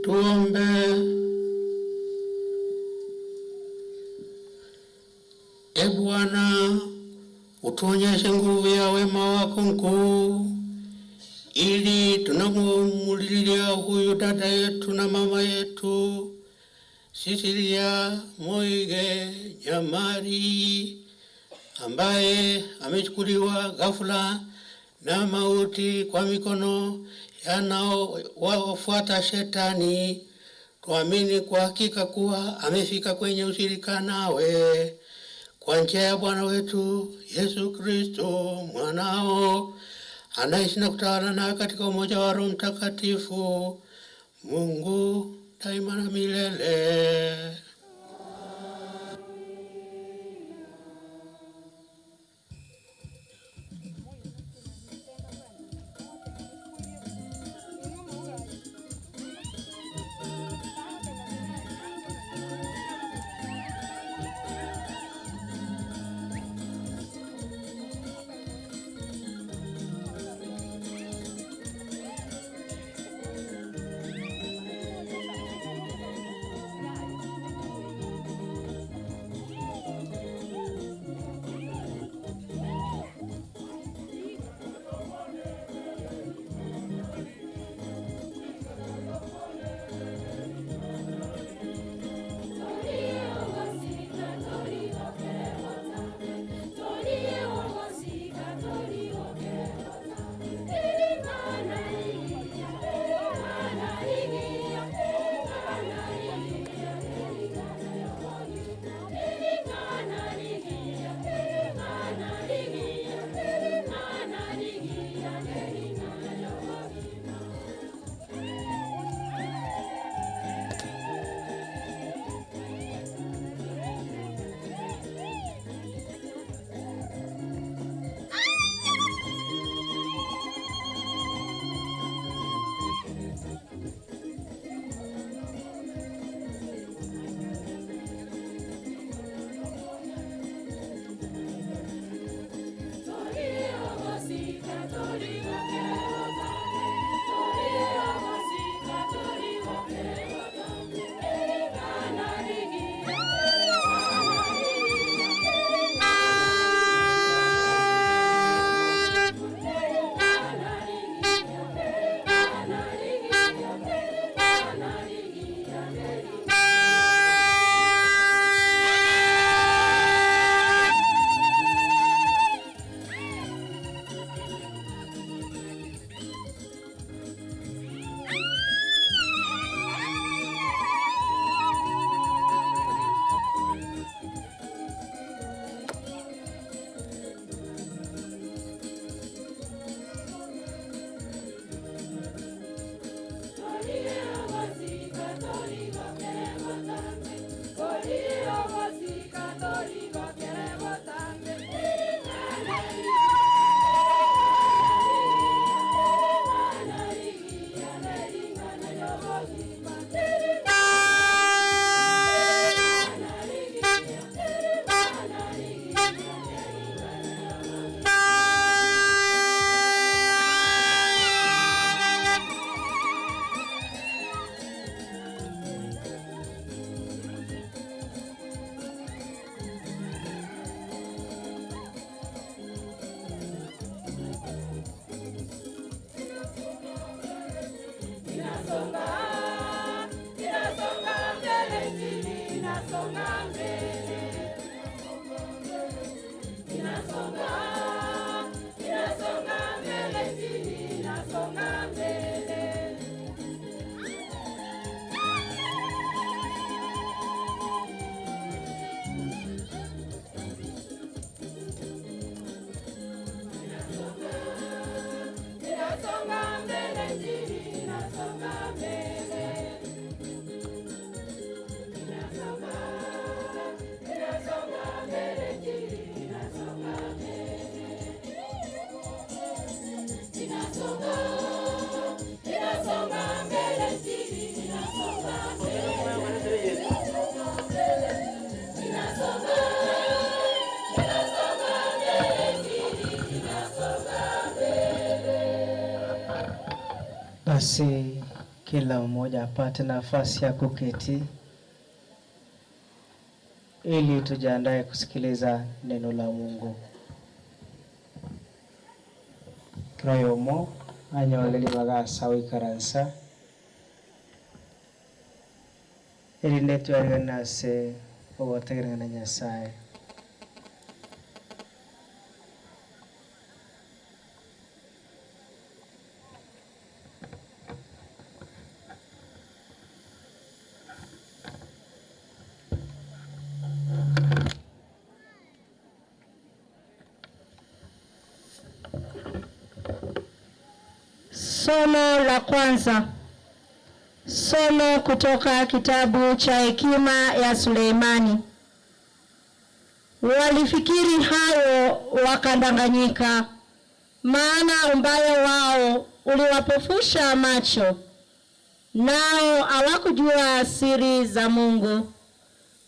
Tuombe. E Bwana, utuonyeshe nguvu ya wema wako mkuu, ili tunapomulilia huyu dada yetu na mama yetu Cecilia Moige Nyamari ambaye amechukuliwa ghafula na mauti kwa mikono yanaowafuata shetani, tuamini kwa hakika kuwa amefika kwenye ushirika nawe kwa njia ya Bwana wetu Yesu Kristo mwanao, anaishi na kutawala nawe katika umoja wa Roho Mtakatifu, Mungu daima na milele. Inasonga mbele. Inasonga, inasonga mbele, injili inasonga mbele. Inasonga mbele, injili inasonga mbele. Inasonga, inasonga mbele, injili inasonga mbele. Inasonga, inasonga mbele, injili inasonga mbele. Inasonga, inasonga mbele, injili inasonga mbele. Basi kila mmoja apate nafasi ya kuketi ili tujiandae kusikiliza neno la Mungu. Kiroyomo anyoleli bagasa wikaransa erinde twarigana ase ogotegerana na Nyasaye. Somo la kwanza. Somo kutoka kitabu cha Hekima ya Suleimani. Walifikiri hayo wakadanganyika, maana ubaya wao uliwapofusha macho, nao hawakujua siri za Mungu,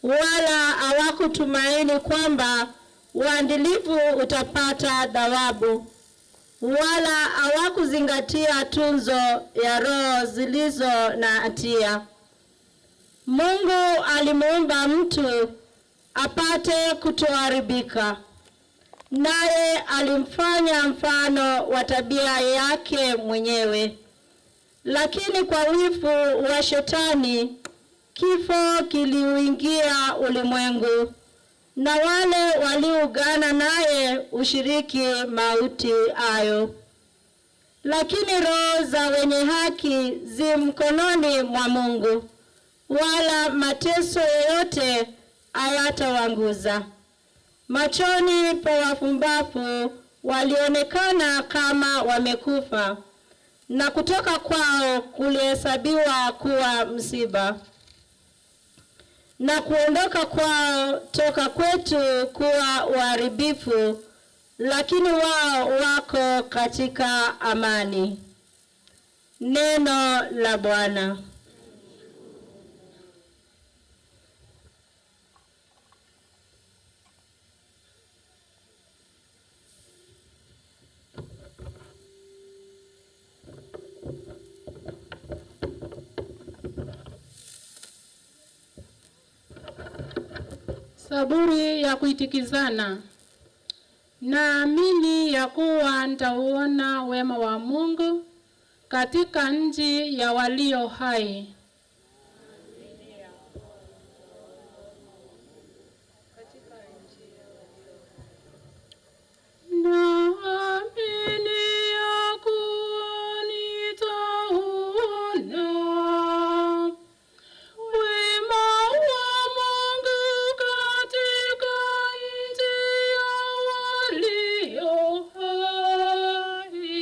wala hawakutumaini kwamba uadilifu utapata thawabu, wala hawakuzingatia tunzo ya roho zilizo na hatia. Mungu alimuumba mtu apate kutoharibika, naye alimfanya mfano wa tabia yake mwenyewe. Lakini kwa wivu wa Shetani kifo kiliuingia ulimwengu, na wale walioungana naye ushiriki mauti hayo. Lakini roho za wenye haki zi mkononi mwa Mungu, wala mateso yoyote hayatawagusa. Machoni pa wapumbavu walionekana kama wamekufa, na kutoka kwao kulihesabiwa kuwa msiba, na kuondoka kwao toka kwetu kuwa uharibifu, lakini wao wako katika amani. Neno la Bwana. Zaburi ya kuitikizana. Naamini ya kuwa nitauona wema wa Mungu katika nchi ya walio hai. Naamini ya kuwa nitauona wema wa Mungu katika nchi ya walio hai.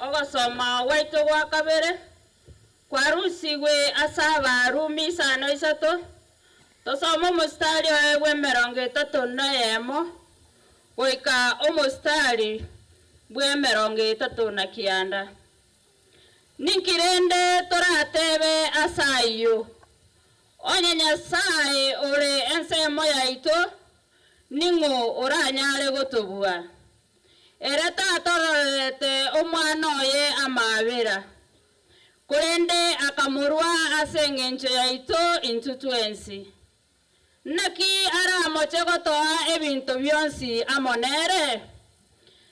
Ogosoma gwaito gwa kabere kwarusigwe ase Abarumi 5:3 tosoma omostari oye bwa 31 goika omostari bwa 39. Ninkirende toratebe ase ayio onye Nyasaye ore ensemo yaito ning'o oranyare gotobua. Ere tatororete omwana oye amabera korende akamurwa ase eng'encho yaito intwe twensi. Naki aramoche gotoa ebinto bionsi amo nere?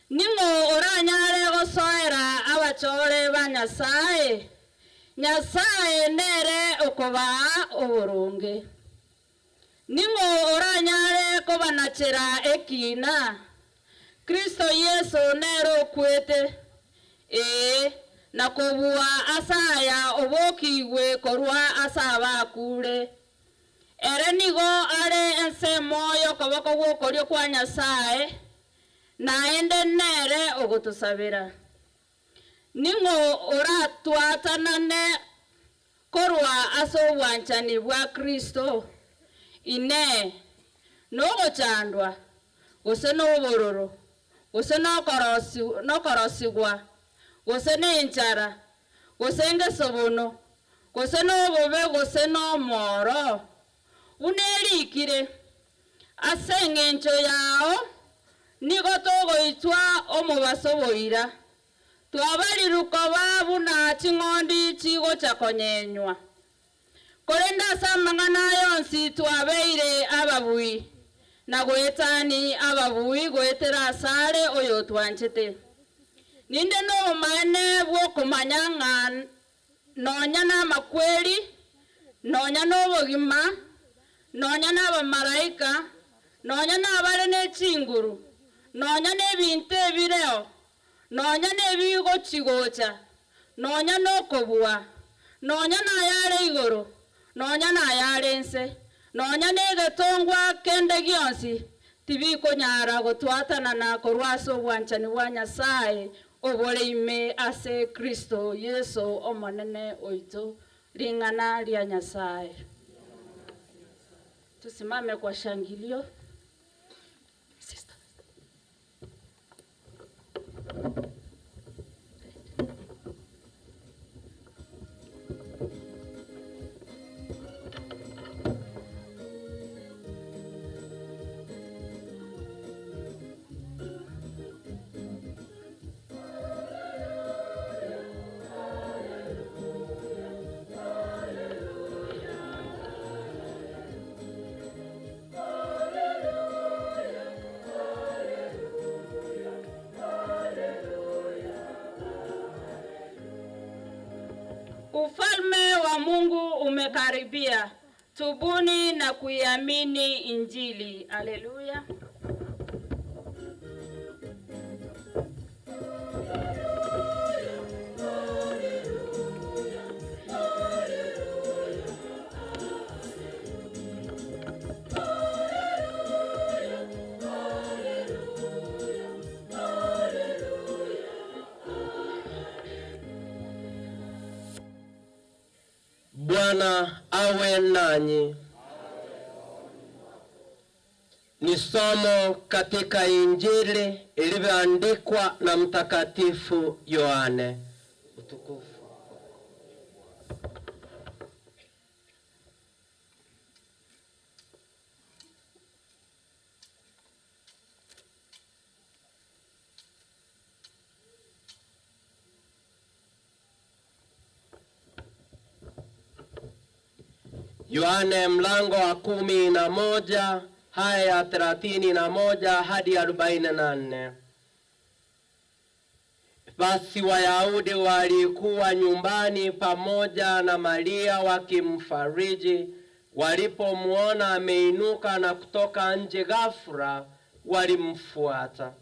Ning'o oranyare gosoera abachore ba Nyasaye? Nyasaye nere okobaa oboronge. Ning'o oranyare kobanachera ekina? Kristo Yesu nere okwete, ee, na kobua asaya obokigwe korwa ase abakure. Ere nigo are ensemo y'okoboko gw'okorio kwa Nyasaye, naende nere ogotusabera. Ning'o oratwatanane korwa ase obwanchani bwa Kristo? Inee, nogochandwa gose nobororo gose nokorosigwa gose nenchara gose ngesobono gose nobobe gose nomoro? Buna erikire, ase eng'encho yao nigo togoitwa omobaso boira, twabarirukoba buna ching'ondi chigocha konyenywa. Korende ase amang'ana yonsi twabeire ababui na goetani ababui goetera asare oyo twanchete. Ninde nobomaene bw'okomanya ng'a nonya namakweri, nonya nobogima, nonya n'abamalaika, nonya n'abare n'echinguru, nonya n'ebinto ebireo, nonya n'ebigochigocha, nonya n'okobua, nonya n'ayare igoro, nonya n'ayare ense, nonya n'egetongwa kende gionsi tibikonyara gotwatanana korwa ase obwanchani bwa Nyasaye obore ime ase Kristo Yesu omonene oito. Ring'ana ria Nyasaye. Tusimame kwa shangilio. Sister. Ufalme wa Mungu umekaribia. Tubuni na kuiamini Injili. Haleluya. Bwana awe nanyi. Ni somo katika Injili ilivyoandikwa na Mtakatifu Yohane. Utukufu. Yohane mlango wa 11 haya 31 hadi 44. Basi Wayahudi walikuwa nyumbani pamoja na Maria wakimfariji. Walipomuona ameinuka na kutoka nje ghafla, walimfuata.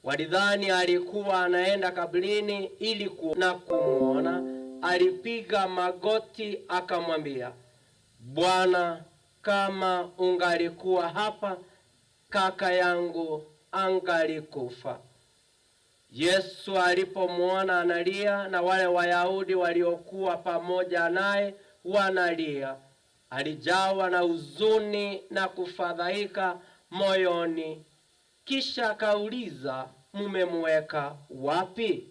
Walidhani alikuwa anaenda kaburini ili na kumuona. Alipiga magoti akamwambia, Bwana, kama ungalikuwa hapa, kaka yangu angalikufa. Yesu alipomwona analia na wale Wayahudi waliokuwa pamoja naye wanalia, alijawa na huzuni na kufadhaika moyoni. Kisha akauliza, mumemweka wapi?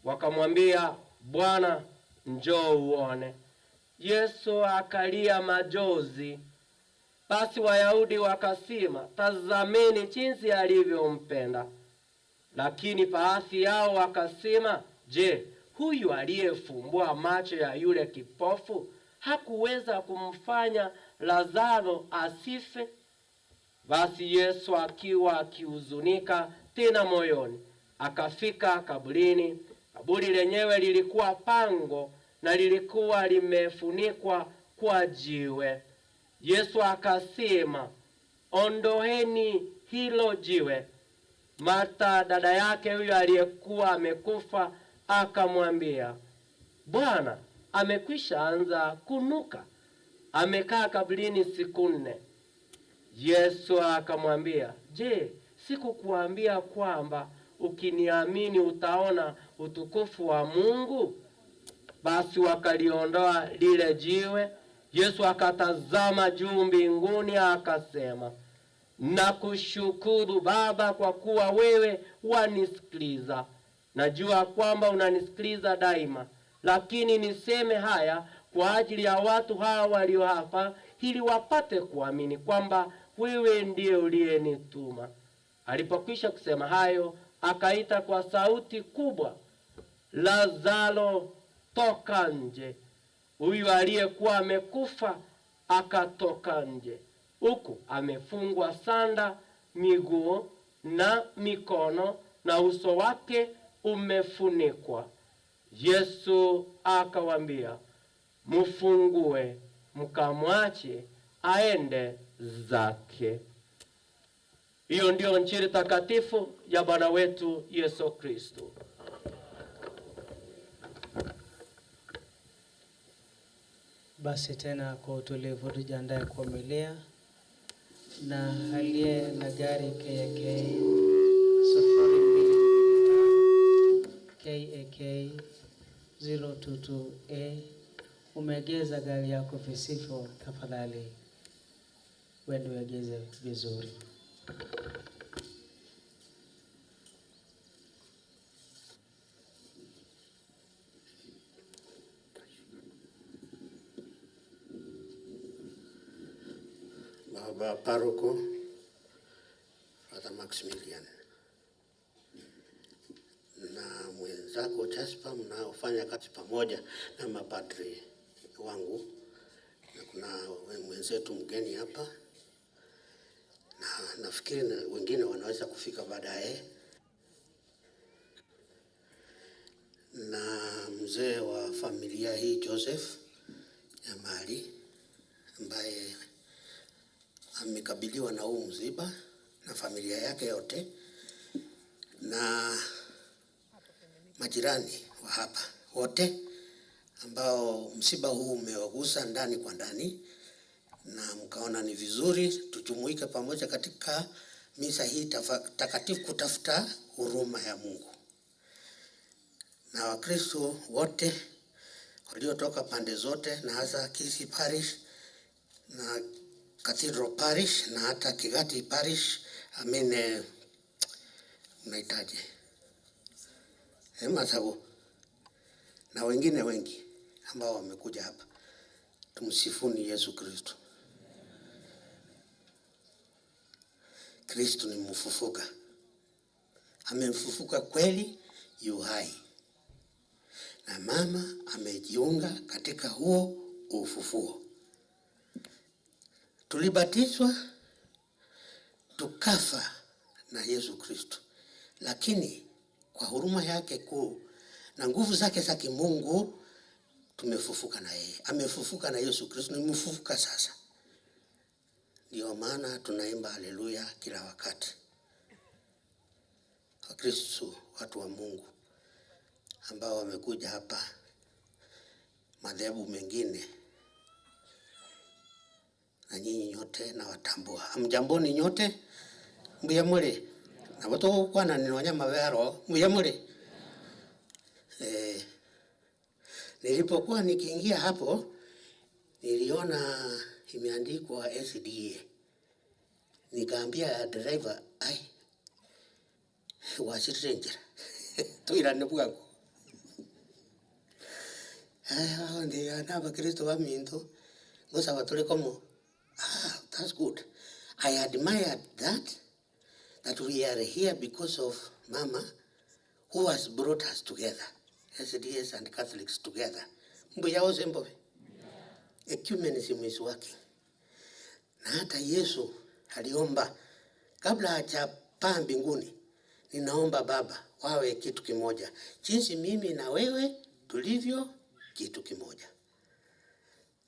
Wakamwambia, Bwana, njoo uone. Yesu akalia majozi. Basi Wayahudi wakasema, tazameni jinsi alivyompenda. Lakini baadhi yao wakasema, je, huyu aliyefumbua macho ya yule kipofu hakuweza kumfanya Lazaro asife? Basi Yesu akiwa akihuzunika tena moyoni, akafika kaburini. Kaburi lenyewe lilikuwa pango na lilikuwa limefunikwa kwa jiwe. Yesu akasema, ondoeni hilo jiwe. Martha dada yake huyo aliyekuwa amekufa akamwambia, Bwana, amekwisha anza kunuka, amekaa kaburini siku nne. Yesu akamwambia, je, sikukuambia kwamba ukiniamini utaona utukufu wa Mungu? Basi wakaliondoa lile jiwe. Yesu akatazama juu mbinguni akasema, nakushukuru Baba kwa kuwa wewe wanisikiliza. Najua kwamba unanisikiliza daima, lakini niseme haya kwa ajili ya watu hawa walio hapa, ili wapate kuamini kwamba wewe ndiye uliyenituma. Alipokwisha kusema hayo, akaita kwa sauti kubwa, Lazaro, toka nje. Huyu aliyekuwa amekufa akatoka nje, huku amefungwa sanda miguu na mikono na uso wake umefunikwa. Yesu akawaambia, mfungue mkamwache aende zake. Hiyo ndiyo Injili takatifu ya Bwana wetu Yesu Kristo. Basi tena kwa utulivu tujiandae kuomelea, na aliye na gari KAK 02 KAK 022A umeegeza gari yako visivyo, tafadhali wende uegeze vizuri. Baba Paroko, Father Maximilian na mwenzako Jasper, mnaofanya kazi pamoja na mapadri wangu, na kuna mwenzetu mgeni hapa, na nafikiri na wengine wanaweza kufika baadaye, na mzee wa familia hii Joseph Nyamali ambaye amekabiliwa na huu msiba na familia yake yote na majirani wa hapa wote ambao msiba huu umewagusa ndani kwa ndani, na mkaona ni vizuri tujumuike pamoja katika misa hii takatifu kutafuta huruma ya Mungu. Na Wakristo wote waliotoka pande zote, na hasa Kisii Parish na Cathedral Parish na hata Kigati Parish, amine mnahitaji Masago na wengine wengi ambao wamekuja hapa. Tumsifuni Yesu Kristo. Kristo ni mfufuka, amemfufuka kweli, yu hai, na mama amejiunga katika huo ufufuo. Tulibatizwa tukafa na Yesu Kristo, lakini kwa huruma yake kuu na nguvu zake za kimungu tumefufuka na yeye. Amefufuka na Yesu Kristo, ni mfufuka sasa. Ndio maana tunaimba haleluya kila wakati. Wakristo, watu wa Mungu ambao wamekuja hapa madhehebu mengine, na nyinyi nyote nawatambua. Hamjamboni nyote? Mbuyamule. Nabo togokwana nonya mabero muya muri. Nilipokuwa nikiingia hapo niliona imeandikwa SDA. Nikaambia driver, ai wasirire njira tuirane bwangu. Aya ndi ana Abakristo baminto ngosaba tuli komo. Ah, that's good. I admired that we are here because of Mama who has brought us together, SDS and Catholics together. Mbuya wose mbobe. Ecumenism is working. Na hata Yesu aliomba kabla hajapaa mbinguni, ninaomba Baba wawe kitu kimoja, jinsi mimi na wewe tulivyo kitu kimoja.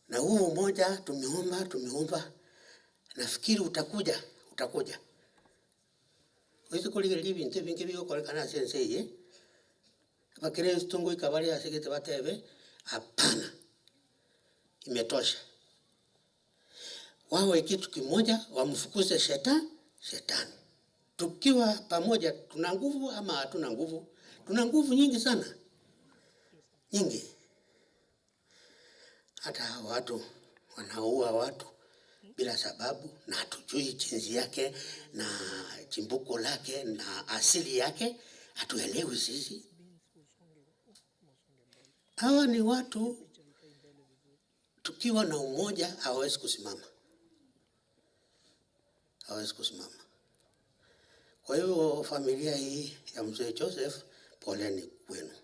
Na huu umoja tumeomba, tumeomba, nafikiri utakuja, utakuja. Wezi kuligereria ebinto ebinge bigokorekana ase ense eye, abakristo ngoika bare ase egete batebe, hapana, imetosha. Wawe kitu kimoja, wamfukuze shetani. Tukiwa pamoja tuna nguvu ama hatuna nguvu? Tuna nguvu nyingi sana, nyingi. Hata hawa watu wanaua watu bila sababu na hatujui jinsi yake na chimbuko lake na asili yake, hatuelewi sisi. Hawa ni watu, tukiwa na umoja hawawezi kusimama, hawawezi kusimama. Kwa hivyo familia hii ya mzee Joseph, poleni kwenu.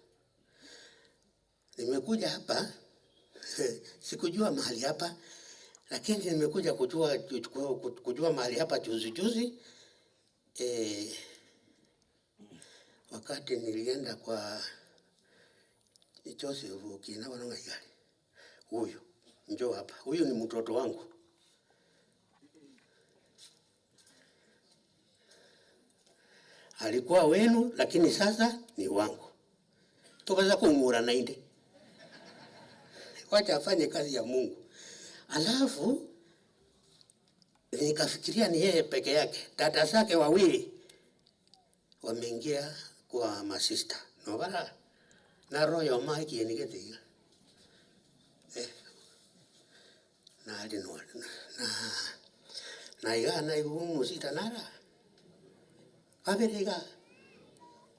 Nimekuja hapa sikujua mahali hapa, lakini nimekuja kujua mahali hapa juzi juzi, wakati nilienda kwa Joseph kina wanangaikali. Huyu njoo hapa, huyu ni mtoto wangu. Alikuwa wenu lakini sasa ni wangu. Tukaanza kungura na inde. Wacha afanye kazi ya Mungu. Alafu nikafikiria ni yeye peke yake. Dada zake wawili wameingia kwa masista. No bara na royo maiki yenigetiga. Na ali no na na iga na igu musita nara. Kabere iga.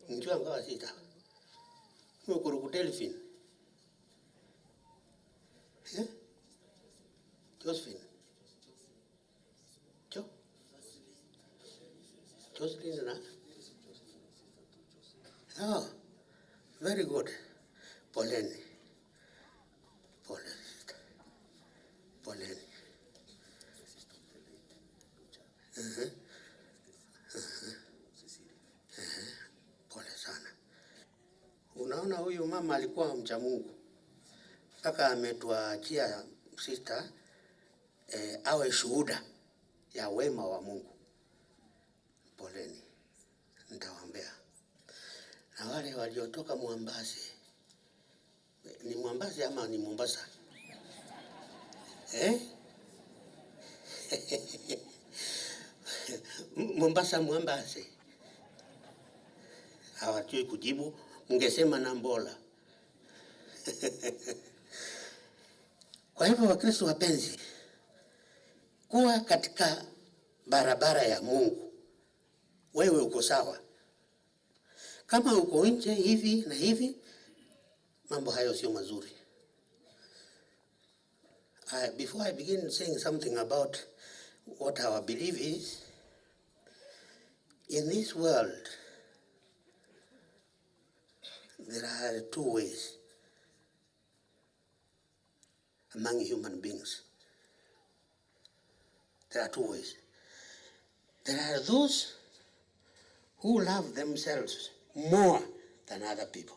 Njua ngawa sita. Mukuru ku Delphine. Eh? Josephine. Jo? Josephine na? Oh, very good. Poleni. Pole. Poleni. Uh-huh. Uh-huh. Uh-huh. Pole sana. Unaona huyu mama alikuwa mcha Mungu. Mpaka ametuachia sister awe shuhuda ya wema wa Mungu. Poleni. Nitawaombea. Na wale waliotoka Mwambasi. Ni Mwambasi ama ni Mombasa? Eh? Mombasa, Mwambasi. Hawajui kujibu, mungesema na mbola. Kwa hivyo Wakristo wapenzi, kuwa katika barabara ya Mungu, wewe uko sawa. Kama uko nje hivi na hivi, mambo hayo sio mazuri. Before I begin saying something about what our belief is, in this world, there are two ways among human beings. There are two ways. There are those who love themselves more than other people.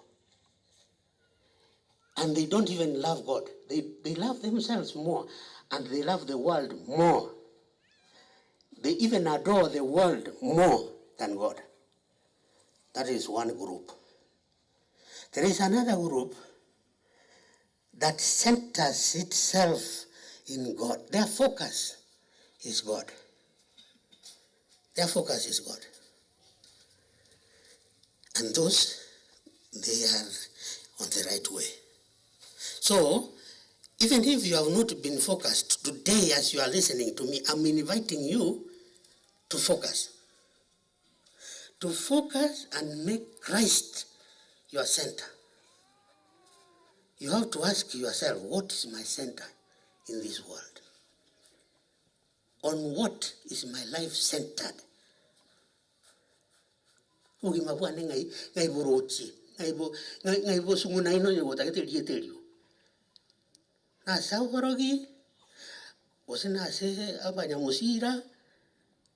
And they don't even love God. They love themselves more, and they love the world more. They even adore the world more than God. That is one group. There is another group that centers itself in God. Their focus is God. Their focus is God. And those, they are on the right way. So, even if you have not been focused today as you are listening to me, I'm inviting you to focus. To focus and make Christ your center. You have to ask yourself, what is my center in this world? On what is my life centered? Ugima bwane ngai ngai borochi ngai bo ngai bo sunguna ino yo tagete lietelio. Na saugorogi osina se abanyamusira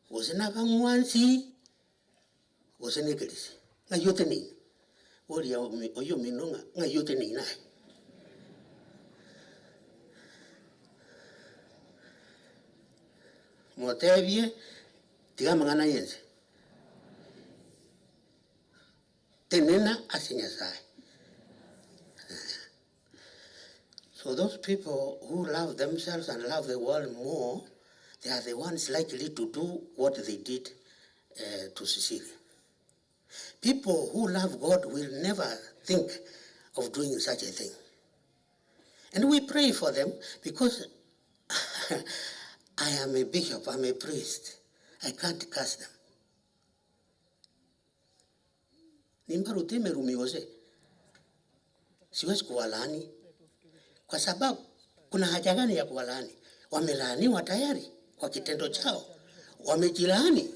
osina bangwansi osine kerisi. Ngai yote ni. Oria oyo minonga ngai yote ni na. Motebie tiga mangana yense. Tenena asinyasaye. So those people who love themselves and love the world more, they are the ones likely to do what they did to Cecilia. People who love God will never think of doing such a thing. And we pray for them because I am a bishop, I'm a priest. I can't curse them. Nimbarutime rumiose. Siwezi kuwalaani. Kwa sababu kuna haja gani ya kuwalaani? Wamelaaniwa tayari kwa kitendo chao. Wamejilaani.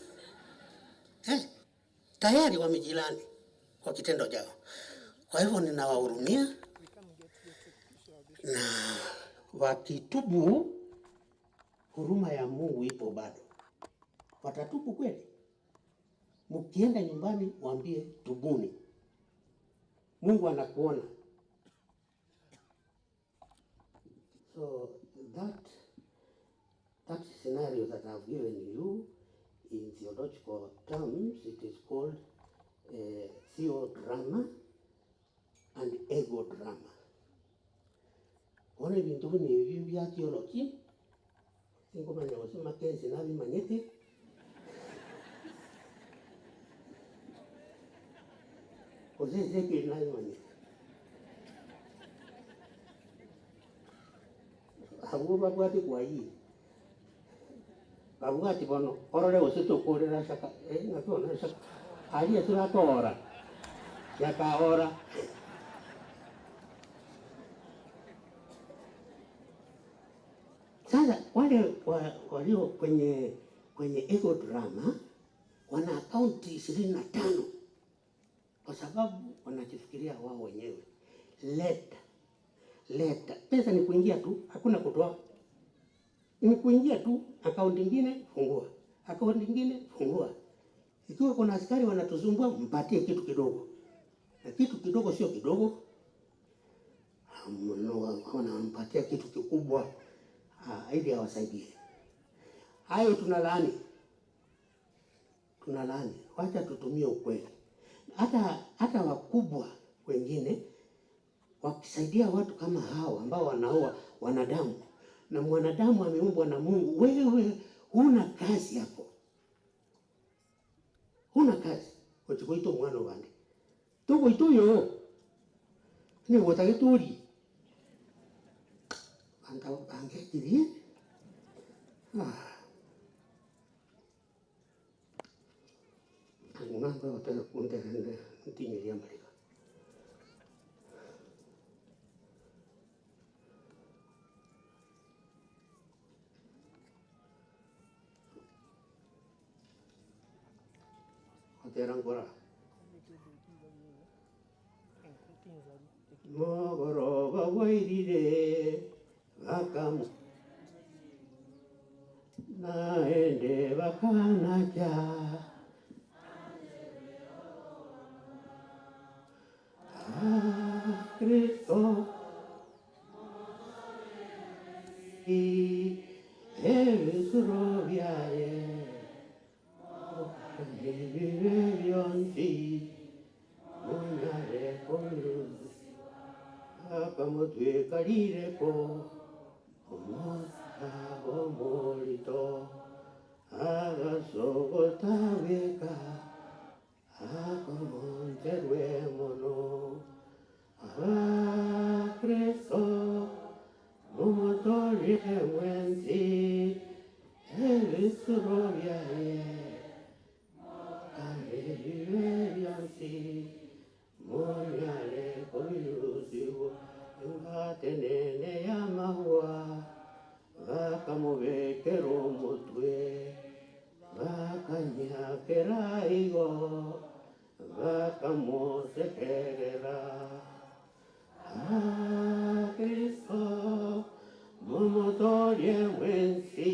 Tayari wamejilaani kwa kitendo chao. Kwa hivyo ninawahurumia na wakitubu, huruma ya Mungu ipo bado. Watatubu kweli? Mkienda nyumbani waambie tubuni. Mungu anakuona. So that scenario that I've given you in theological terms, it is called theodrama and ego drama. One bintu ni bya theology. Sinkomanya gosema kensi nabimanyete. Osese nabimanyete. Abo babwati kwayi. Babwati bono orore gose tokorera saka ngakona saka. Ali turatora. Yakaora. Sasa wale walio kwenye ego drama wana akaunti 25 kwa sababu wanajifikiria wao wenyewe. Leta leta pesa ni kuingia tu, hakuna kutoa. Ni kuingia tu, akaunti nyingine fungua, akaunti nyingine fungua. Ikiwa kuna askari wanatuzumbua, mpatie kitu kidogo. Na kitu kidogo sio kidogo. Wanampatia kitu kikubwa ili awasaidie. Hayo tunalaani. Tunalaani. Wacha tutumie ukweli. Hata wakubwa wengine wakisaidia watu kama hao ambao wanaoa wanadamu, na mwanadamu ameumbwa na Mungu, wewe huna kazi hapo. Huna kazi. Ochikoito mwana wande. Tokoito yo. Ni wotagetori. Anta bange kiri. Nganga otaka kunde ntinyiria marika. Terangora. Mogoroba wairire bakam naende bakanaja Kristo i ebisuro byaye Ebizuro byaye mukane bibe byonsi munyale kubirusiwa engatenene y'amahwa bakamubekera omutwe bakanyakera igo bakamusekerera. Ah, Kristo mumutorie mwensi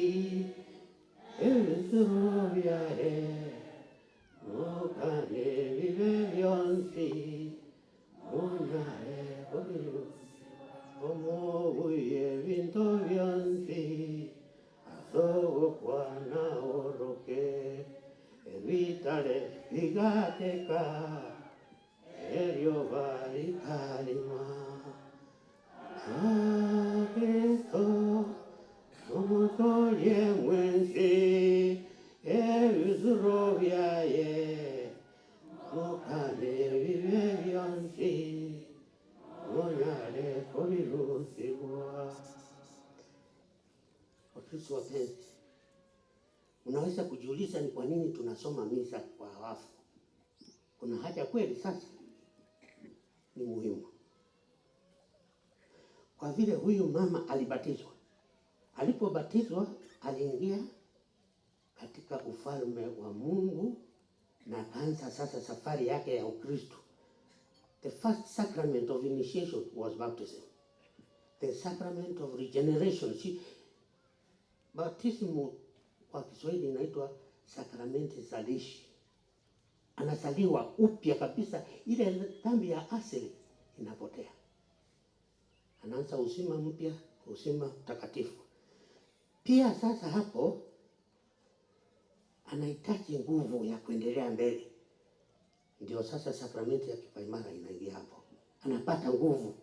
ebizuro byaye mukane bibe byonsi munyale kubirusiwa omubuye bintu byonsi asogokwana oroke ebitale bigateka eryoba likalima. Ah, Kristo mumutorie mwensi ebizuro byaye mukane bibe byonsi munyale kubirusiwa. Wakristo wapenzi, unaweza kujiuliza ni kwa nini tunasoma misa kwa wafu. Kuna haja kweli? Sasa ni muhimu, kwa vile huyu mama alibatizwa. Alipobatizwa aliingia katika ufalme wa Mungu na akaanza sasa safari yake ya Ukristo. The first sacrament of initiation was baptism. The sacrament of regeneration. See, baptism kwa Kiswahili inaitwa sakramenti zalishi. Anazaliwa upya kabisa, ile dhambi ya asili inapotea. Anaanza uzima mpya, uzima mtakatifu. Pia sasa hapo anahitaji nguvu ya kuendelea mbele. Ndio sasa sakramenti ya kipaimara inaingia hapo. Anapata nguvu,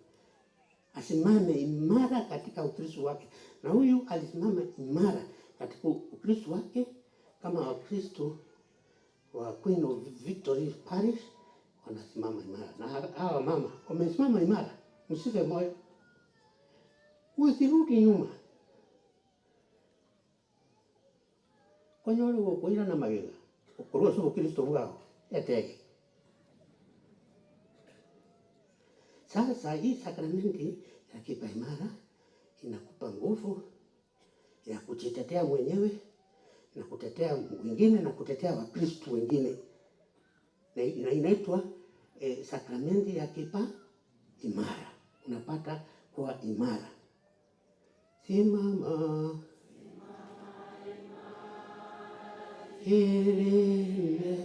asimame imara katika Ukristo wake. Na huyu alisimama imara katika Ukristo wake kama Wakristo wa Queen of Victory Parish wanasimama imara. Na hawa mama wamesimama imara, msife moyo, usirudi nyuma. Konyole wokoira na magega okuruhusu Ukristo bwao etege. Sasa hii sakramenti ya kipaimara inakupa nguvu ya kujitetea mwenyewe na kutetea wengine na kutetea Wakristo wengine. Na inaitwa sakramenti ya kipaimara. Unapata kuwa imara. Simama ilinde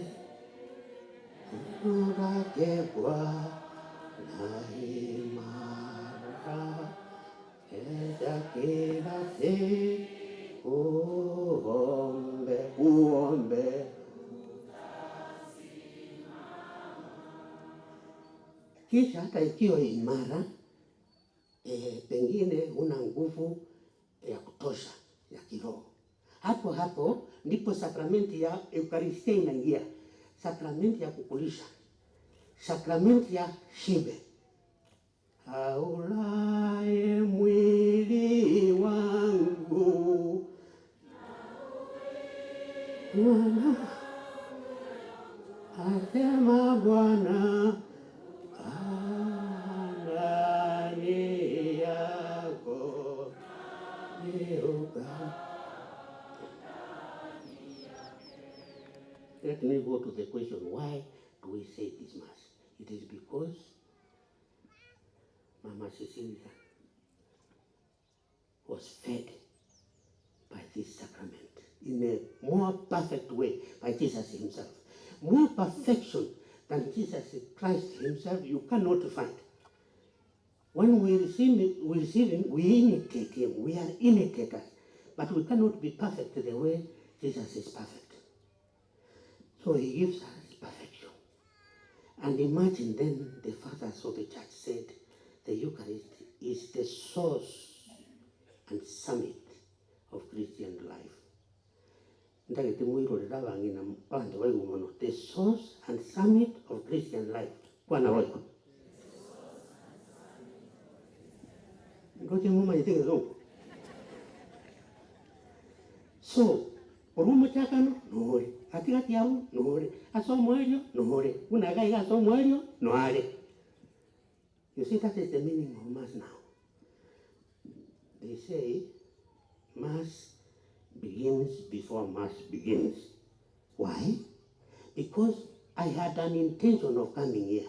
urakebwa na imara eza kila siku uombe uombe. Kisha hata ikiwa imara pengine huna nguvu ya kutosha ya kiroho. Hapo hapo ndipo sakramenti ya Eukaristia inaingia, sakramenti ya kukulisha, sakramenti ya shibe. Aulaye mwili wangu Bwana asema Bwana ndani yako niuka. Let me go to the question, why do we say this Mass? It is because Mama Cecilia was fed by this sacrament in a more perfect way by Jesus himself. More perfection than Jesus Christ himself you cannot find. When we receive him, we imitate him. We are imitators. But we cannot be perfect the way Jesus is perfect. So he gives us perfection. And imagine then the fathers of the church said the Eucharist is the source and summit of Christian life. The source and summit of Christian life. So, Orumo chakano noore, katikati yao noore, asomo elio noore, unagaiga asomo elio noare. You see, that is the meaning of Mass now. They say Mass begins before Mass begins. Why? Because I had an intention of coming here.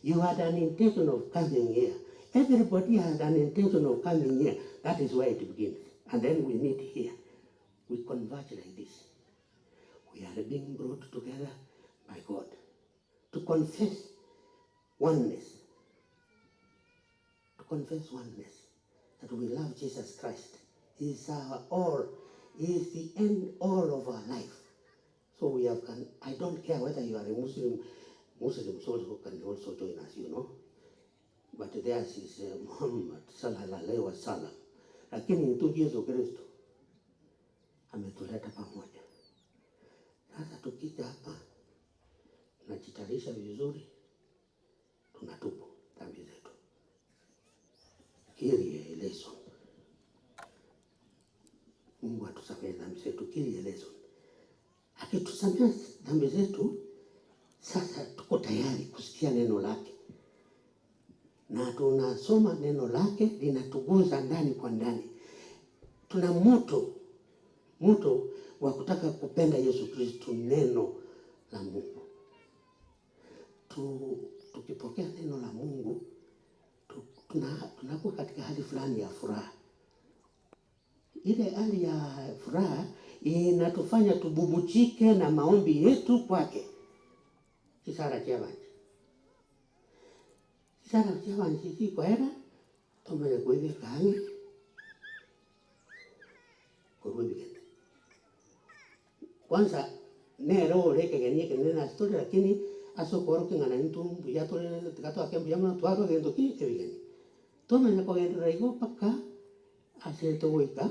You had an intention of coming here. Everybody had an intention of coming here. That is where it begins. And then we meet here. We converge like this. We are being brought together by God to confess oneness. To confess oneness. That we love Jesus Christ. He is our all. He is the end all of our life. So we have can, I don't care whether you are a Muslim. Muslims also can also join us, you know. But theirs is Muhammad sallallahu alaihi wasallam. Lakini tu Yesu Kristo ametuleta pamoja. Sasa tukija hapa tunajitayarisha vizuri, tunatubu dhambi zetu. Kyrie eleison. Mungu atusamehe dhambi zetu, Kyrie eleison. Akitusamehe dhambi zetu, sasa tuko tayari kusikia neno lake. Na tunasoma neno lake, linatuguza ndani kwa ndani. Tuna moto wa kutaka kupenda Yesu Kristo, neno la Mungu. Tukipokea neno la Mungu, tunakuwa katika hali fulani ya furaha. Ile hali ya furaha inatufanya tububuchike na maombi yetu kwake. Kisara cha banji chikwera tomanye kwebeka ang'e korwa ebigete. Kwanza nero orekegenia ekenene na story, lakini ase okoroka ng'ana intwe mbuya tore tiga twake mbuya mono twarwa egento ki ebigeni. Tomanye kogenderera igo mpaka ase togoika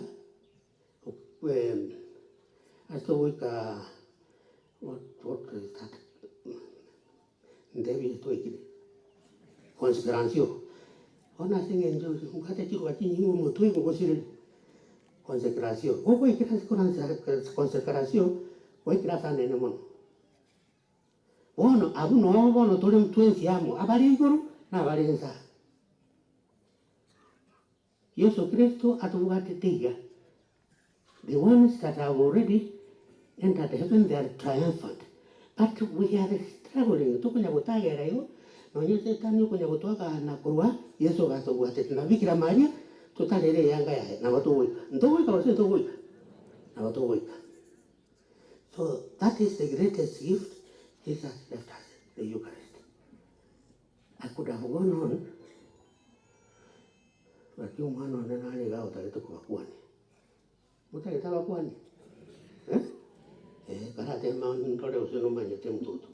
what is that? Ndebi toikire. Consecratio. Ona sing'encho ngate chirwa chinyingo motwe gogosire. Consecratio. Gogoikira consecratio goikira sanene mono. Bono abu no bono tore mtwensi amo abari igoro na abari ensa. Yesu Kristo atubwatete iga. The ones that have already entered heaven, they are triumphant. But we are struggling. Tukunya gutagera igo. Nonye setani ukunya gutwaka na kurwa Yesu gatubwatete na Bikira Maria tutarere yanga yahe na batugoika. Ntogoika gose ntogoika. Na batugoika. So that is the greatest gift Jesus left us, the Eucharist. I could have gone on, but you man on an alley out a little kuani. Mutageta bakuani. Eh? Eh, karate man tore useno manyete mtoto.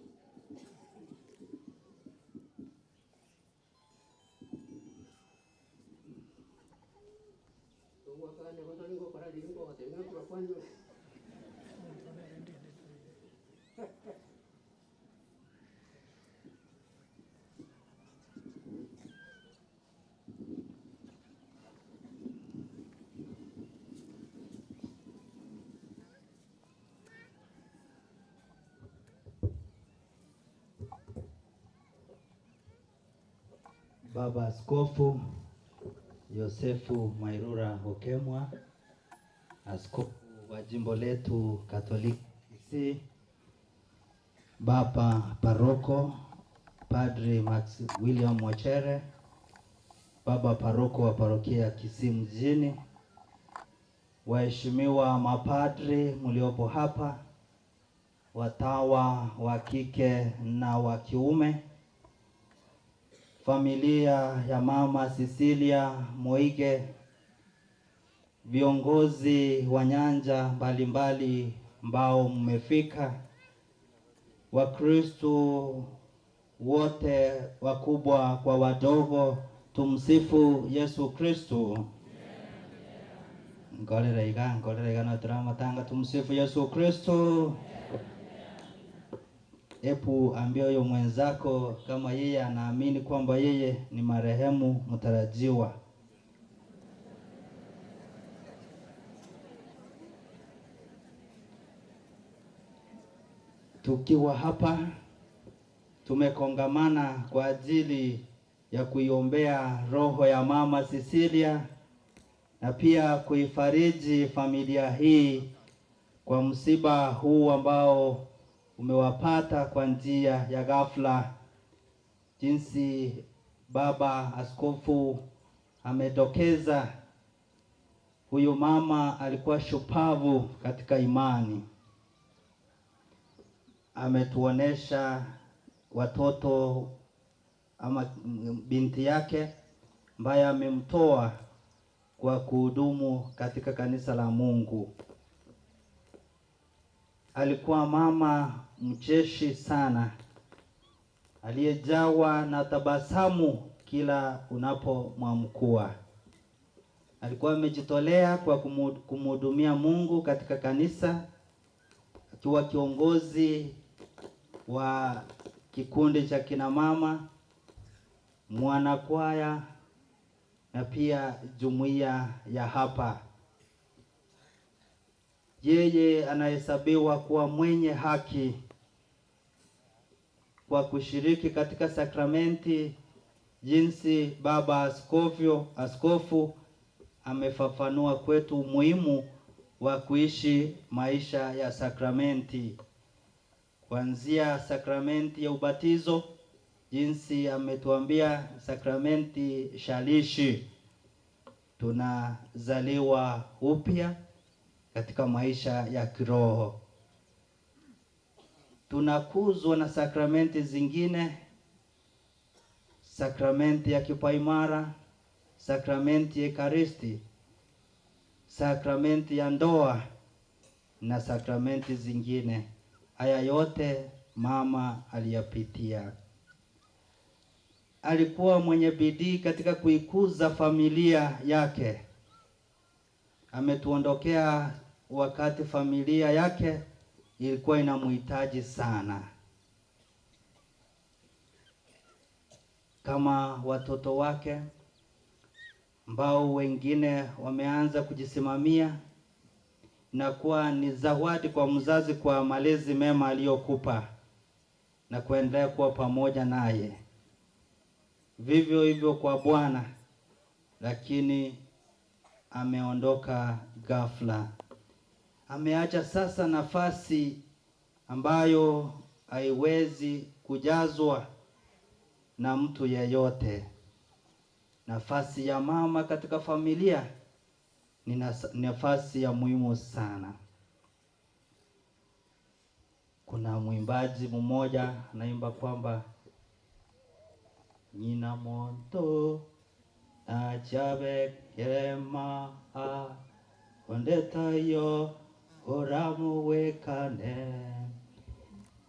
Baba Askofu Yosefu Mairura Okemwa, askofu wa jimbo letu Katoliki Kisii, Baba Paroko Padre Max William Mwachere, Baba Paroko wa parokia Kisii mjini, waheshimiwa mapadri mliopo hapa, watawa wa kike na wa kiume, familia ya Mama Cecilia Moige, viongozi wa nyanja mbalimbali ambao mmefika, Wakristo wote wakubwa kwa wadogo, tumsifu Yesu Kristo. Ngorera iga na turamatanga, tumsifu Yesu Kristo. Epu ambia huyo mwenzako kama yeye anaamini kwamba yeye ni marehemu mtarajiwa. Tukiwa hapa tumekongamana kwa ajili ya kuiombea roho ya Mama Cecilia na pia kuifariji familia hii kwa msiba huu ambao umewapata kwa njia ya ghafla. Jinsi Baba Askofu amedokeza, huyu mama alikuwa shupavu katika imani. Ametuonesha watoto ama binti yake ambaye amemtoa kwa kuhudumu katika kanisa la Mungu. Alikuwa mama mcheshi sana, aliyejawa na tabasamu kila unapomwamkua. Alikuwa amejitolea kwa kumhudumia Mungu katika kanisa, akiwa kiongozi wa kikundi cha kina mama, mwanakwaya na pia jumuiya ya hapa. Yeye anahesabiwa kuwa mwenye haki kwa kushiriki katika sakramenti, jinsi Baba Askofu amefafanua kwetu umuhimu wa kuishi maisha ya sakramenti, kuanzia sakramenti ya ubatizo, jinsi ametuambia sakramenti shalishi, tunazaliwa upya katika maisha ya kiroho. Tunakuzwa na sakramenti zingine, sakramenti ya kipaimara, sakramenti ya Ekaristi, sakramenti ya ndoa na sakramenti zingine. Haya yote mama aliyapitia. Alikuwa mwenye bidii katika kuikuza familia yake. Ametuondokea wakati familia yake ilikuwa inamhitaji sana. Kama watoto wake ambao wengine wameanza kujisimamia, na kuwa ni zawadi kwa mzazi kwa malezi mema aliyokupa na kuendelea kuwa pamoja naye. Vivyo hivyo kwa Bwana, lakini ameondoka ghafla. Ameacha sasa nafasi ambayo haiwezi kujazwa na mtu yeyote. Nafasi ya mama katika familia ni nafasi ya muhimu sana. Kuna mwimbaji mmoja anaimba kwamba nyina monto achabekerema ondetayo oramuwekane.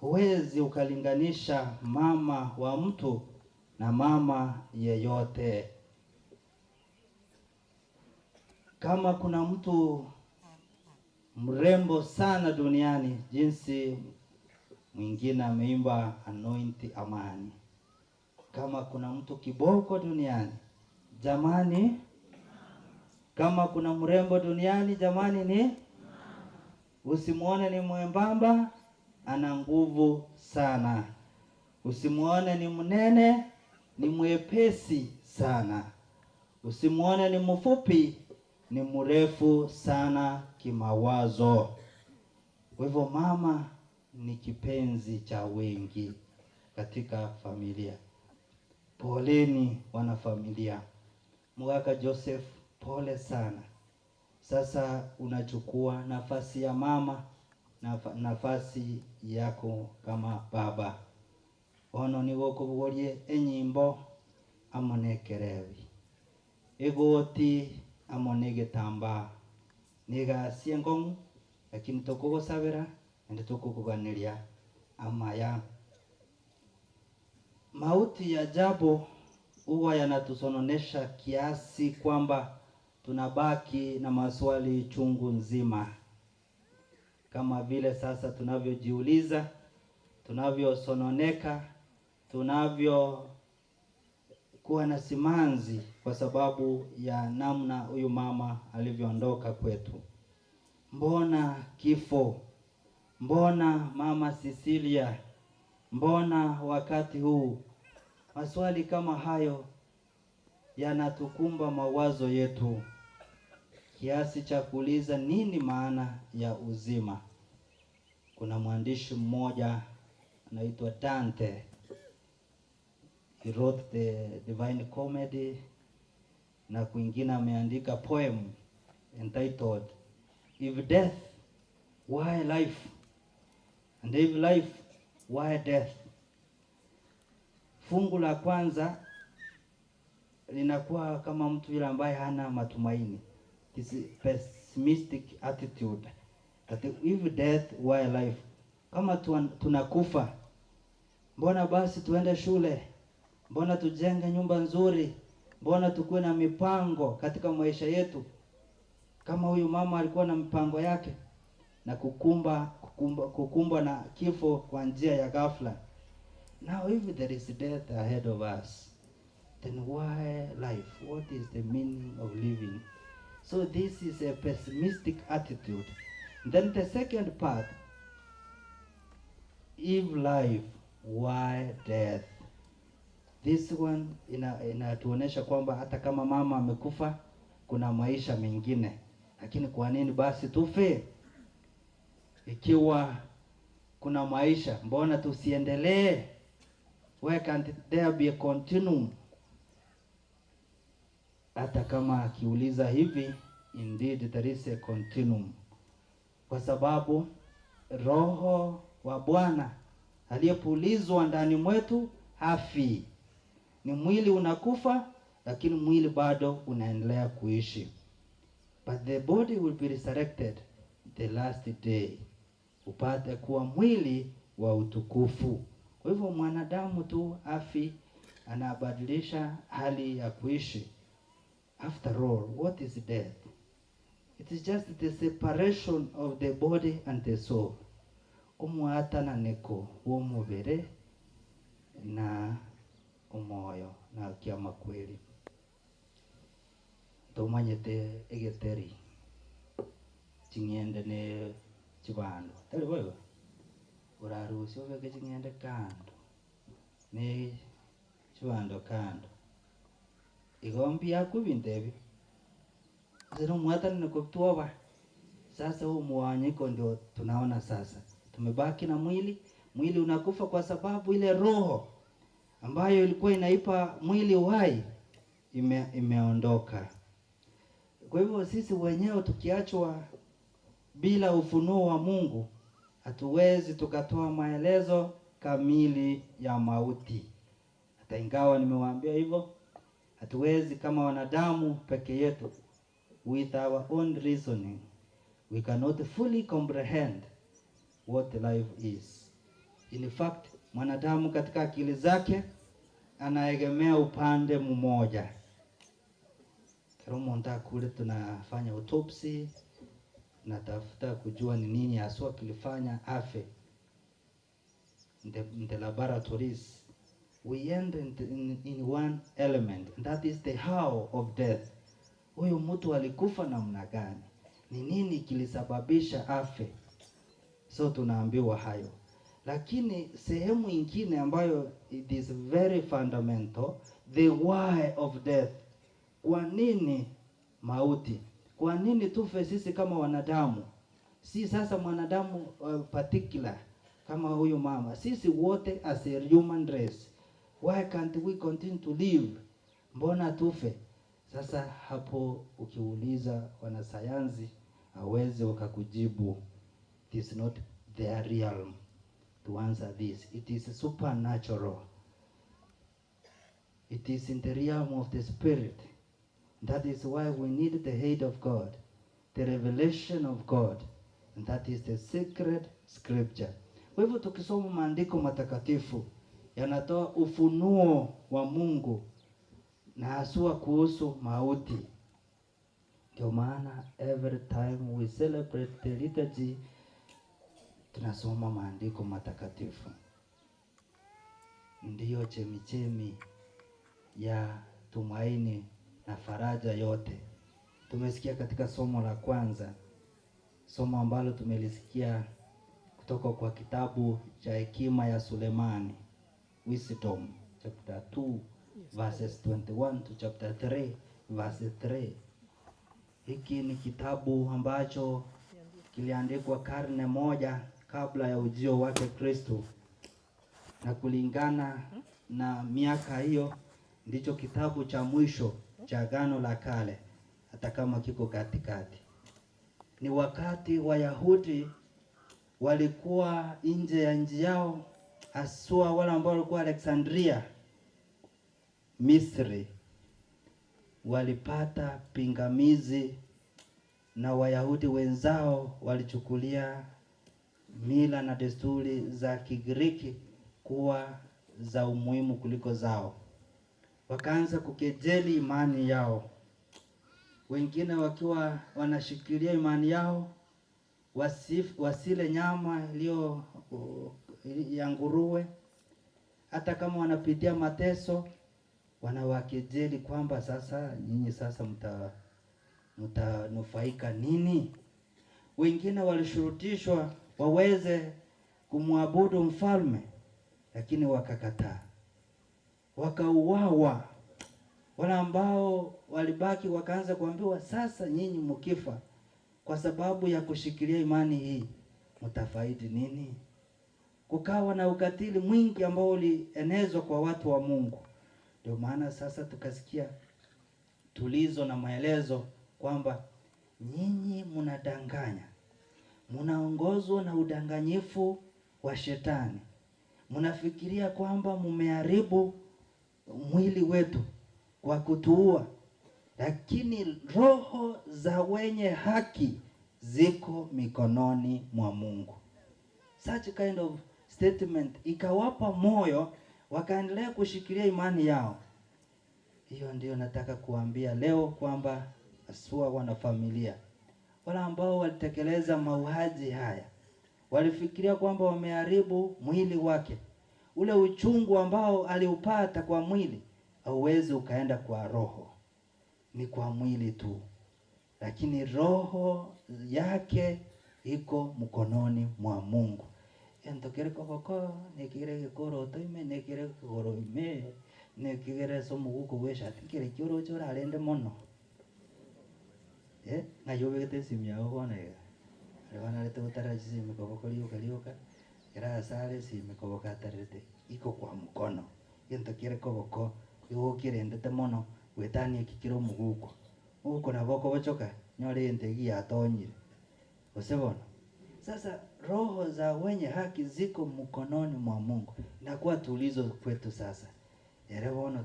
Huwezi ukalinganisha mama wa mtu na mama yeyote. Kama kuna mtu mrembo sana duniani, jinsi mwingine ameimba Anointi Amani. Kama kuna mtu kiboko duniani, jamani, kama kuna mrembo duniani, jamani, ni usimuone ni mwembamba, ana nguvu sana. Usimuone ni mnene, ni mwepesi sana. Usimuone ni mfupi, ni mrefu sana kimawazo. Kwa hivyo mama ni kipenzi cha wengi katika familia. Poleni wanafamilia. Mwaka Joseph, pole sana. Sasa unachukua nafasi ya mama na nafasi yako kama baba. Ono nigokubugorie enyimbo amo nekerebi, egoti amo negetambaa, negasie ngong'u, lakini tokogosabera ende tokokuganiria amaya. Mauti ya ajabu huwa yanatusononesha kiasi kwamba tunabaki na maswali chungu nzima, kama vile sasa tunavyojiuliza, tunavyosononeka, tunavyo kuwa na simanzi kwa sababu ya namna huyu mama alivyoondoka kwetu. Mbona kifo? Mbona Mama Cecilia? Mbona wakati huu? Maswali kama hayo yanatukumba mawazo yetu kiasi cha kuuliza nini maana ya uzima. Kuna mwandishi mmoja anaitwa Dante. He wrote the Divine Comedy na kwingine ameandika poem entitled If Death, Why Life? And If Life, Why Death? Fungu la kwanza linakuwa kama mtu yule ambaye hana matumaini. This pessimistic attitude that if death, why life? Kama tunakufa, mbona basi tuende shule? Mbona tujenge nyumba nzuri? Mbona tukuwe na mipango katika maisha yetu? Kama huyu mama alikuwa na mipango yake na kukumbwa na kifo kwa njia ya ghafla. Now if there is death ahead of us, then why life? What is the meaning of living? So this is a pessimistic attitude. Then the second part, if life, why death? This one inatuonesha kwamba hata kama mama amekufa kuna maisha mengine. Lakini kwa nini basi tufe? Ikiwa kuna maisha, mbona tusiendelee? Why can't there be a continuum? Hata kama akiuliza hivi, indeed there is a continuum. Kwa sababu Roho wa Bwana aliyepulizwa ndani mwetu hafi. Ni mwili unakufa, lakini mwili bado unaendelea kuishi. But the body will be resurrected the last day, upate kuwa mwili wa utukufu. Kwa hivyo mwanadamu tu hafi, anabadilisha hali ya kuishi. After all, what is death? It is just the separation of the body and the soul. Omwatananeko w'omubere na omoyo na kiamakweli. Tomanyete egeteri ching'ende ne chibando. Tari boigo? Uraruhusiwa ubeke ching'ende kando ne chibando kando. Igombi yaku bintu ebyo. Zero mwatananeko tuoba. Sasa huu muwanyiko ndio tunaona sasa. Tumebaki na mwili. Mwili unakufa kwa sababu ile roho ambayo ilikuwa inaipa mwili uhai imeondoka. Kwa hivyo sisi wenyewe tukiachwa bila ufunuo wa Mungu, hatuwezi tukatoa maelezo kamili ya mauti. Hata ingawa nimewaambia hivyo, hatuwezi kama wanadamu peke yetu. With our own reasoning, we cannot fully comprehend what life is. In fact, mwanadamu katika akili zake anaegemea upande mmoja. Kama kule tunafanya autopsy, natafuta kujua ni nini haswa kilifanya afe. In the laboratories, we end in one element, and that is the how of death. Huyu mtu alikufa namna gani? Ni nini kilisababisha afe? So tunaambiwa hayo. Lakini sehemu ingine ambayo it is very fundamental, the why of death. Kwa nini mauti? Kwa nini tufe sisi kama wanadamu? Si sasa mwanadamu particular kama huyu mama. Sisi wote as a human race. Why can't we continue to live? Mbona tufe? Sasa hapo ukiuliza wanasayansi hawezi wakakujibu. It is not their realm to answer this. It is supernatural. It is in the realm of the spirit. That is why we need the aid of God, the revelation of God, and that is the sacred scripture. Kwa hivyo tukisoma maandiko matakatifu yanatoa ufunuo wa Mungu na haswa kuhusu mauti. Ndio maana every time we celebrate the liturgy tunasoma maandiko matakatifu. Ndiyo chemichemi ya tumaini na faraja yote. Tumesikia katika somo la kwanza, somo ambalo tumelisikia kutoka kwa kitabu cha Hekima ya Sulemani, Wisdom chapter 2 verses 21 to chapter 3 verse 3. Hiki ni kitabu ambacho kiliandikwa karne moja kabla ya ujio wake Kristo, na kulingana na miaka hiyo ndicho kitabu cha mwisho cha Agano la Kale, hata kama kiko katikati. Ni wakati Wayahudi walikuwa nje ya nchi yao, haswa wale ambao walikuwa Alexandria, Misri, walipata pingamizi na Wayahudi wenzao walichukulia mila na desturi za Kigiriki kuwa za umuhimu kuliko zao. Wakaanza kukejeli imani yao, wengine wakiwa wanashikilia imani yao wasile nyama iliyo ya nguruwe, hata kama wanapitia mateso, wanawakejeli kwamba sasa nyinyi sasa mtanufaika nini? Wengine walishurutishwa waweze kumwabudu mfalme, lakini wakakataa, wakauawa. Wale ambao walibaki wakaanza kuambiwa, sasa nyinyi mkifa kwa sababu ya kushikilia imani hii mtafaidi nini? Kukawa na ukatili mwingi ambao ulienezwa kwa watu wa Mungu. Ndio maana sasa tukasikia tulizo na maelezo kwamba nyinyi mnadanganya, mnaongozwa na udanganyifu wa shetani, mnafikiria kwamba mumeharibu mwili wetu kwa kutuua, lakini roho za wenye haki ziko mikononi mwa Mungu. Such kind of statement ikawapa moyo, wakaendelea kushikilia imani yao. Hiyo ndio nataka kuambia leo kwamba haswa wanafamilia wale ambao walitekeleza mauaji haya walifikiria kwamba wameharibu mwili wake. Ule uchungu ambao aliupata kwa mwili hauwezi ukaenda kwa roho, ni kwa mwili tu, lakini roho yake iko mkononi mwa Mungu. Entokere koboko nekire gikoroto ime nekire kigoro ime nekigere somuguko gweshati kire kiorocho orarende mono ng'ai obegete esimu yago bono iga aria banarete gotara chisimi koboko rioka rioka kera asare esimi koboko atarete iko kwa mkono gento kere koboko igo kirendete mono gwetania eki kire omoguko omoguko nabo okobochoka nyore egento eki yatonyire gose bono. Sasa roho za wenye haki ziko mkononi mwa Mungu. Inakuwa tulizo kwetu sasa. Ere bono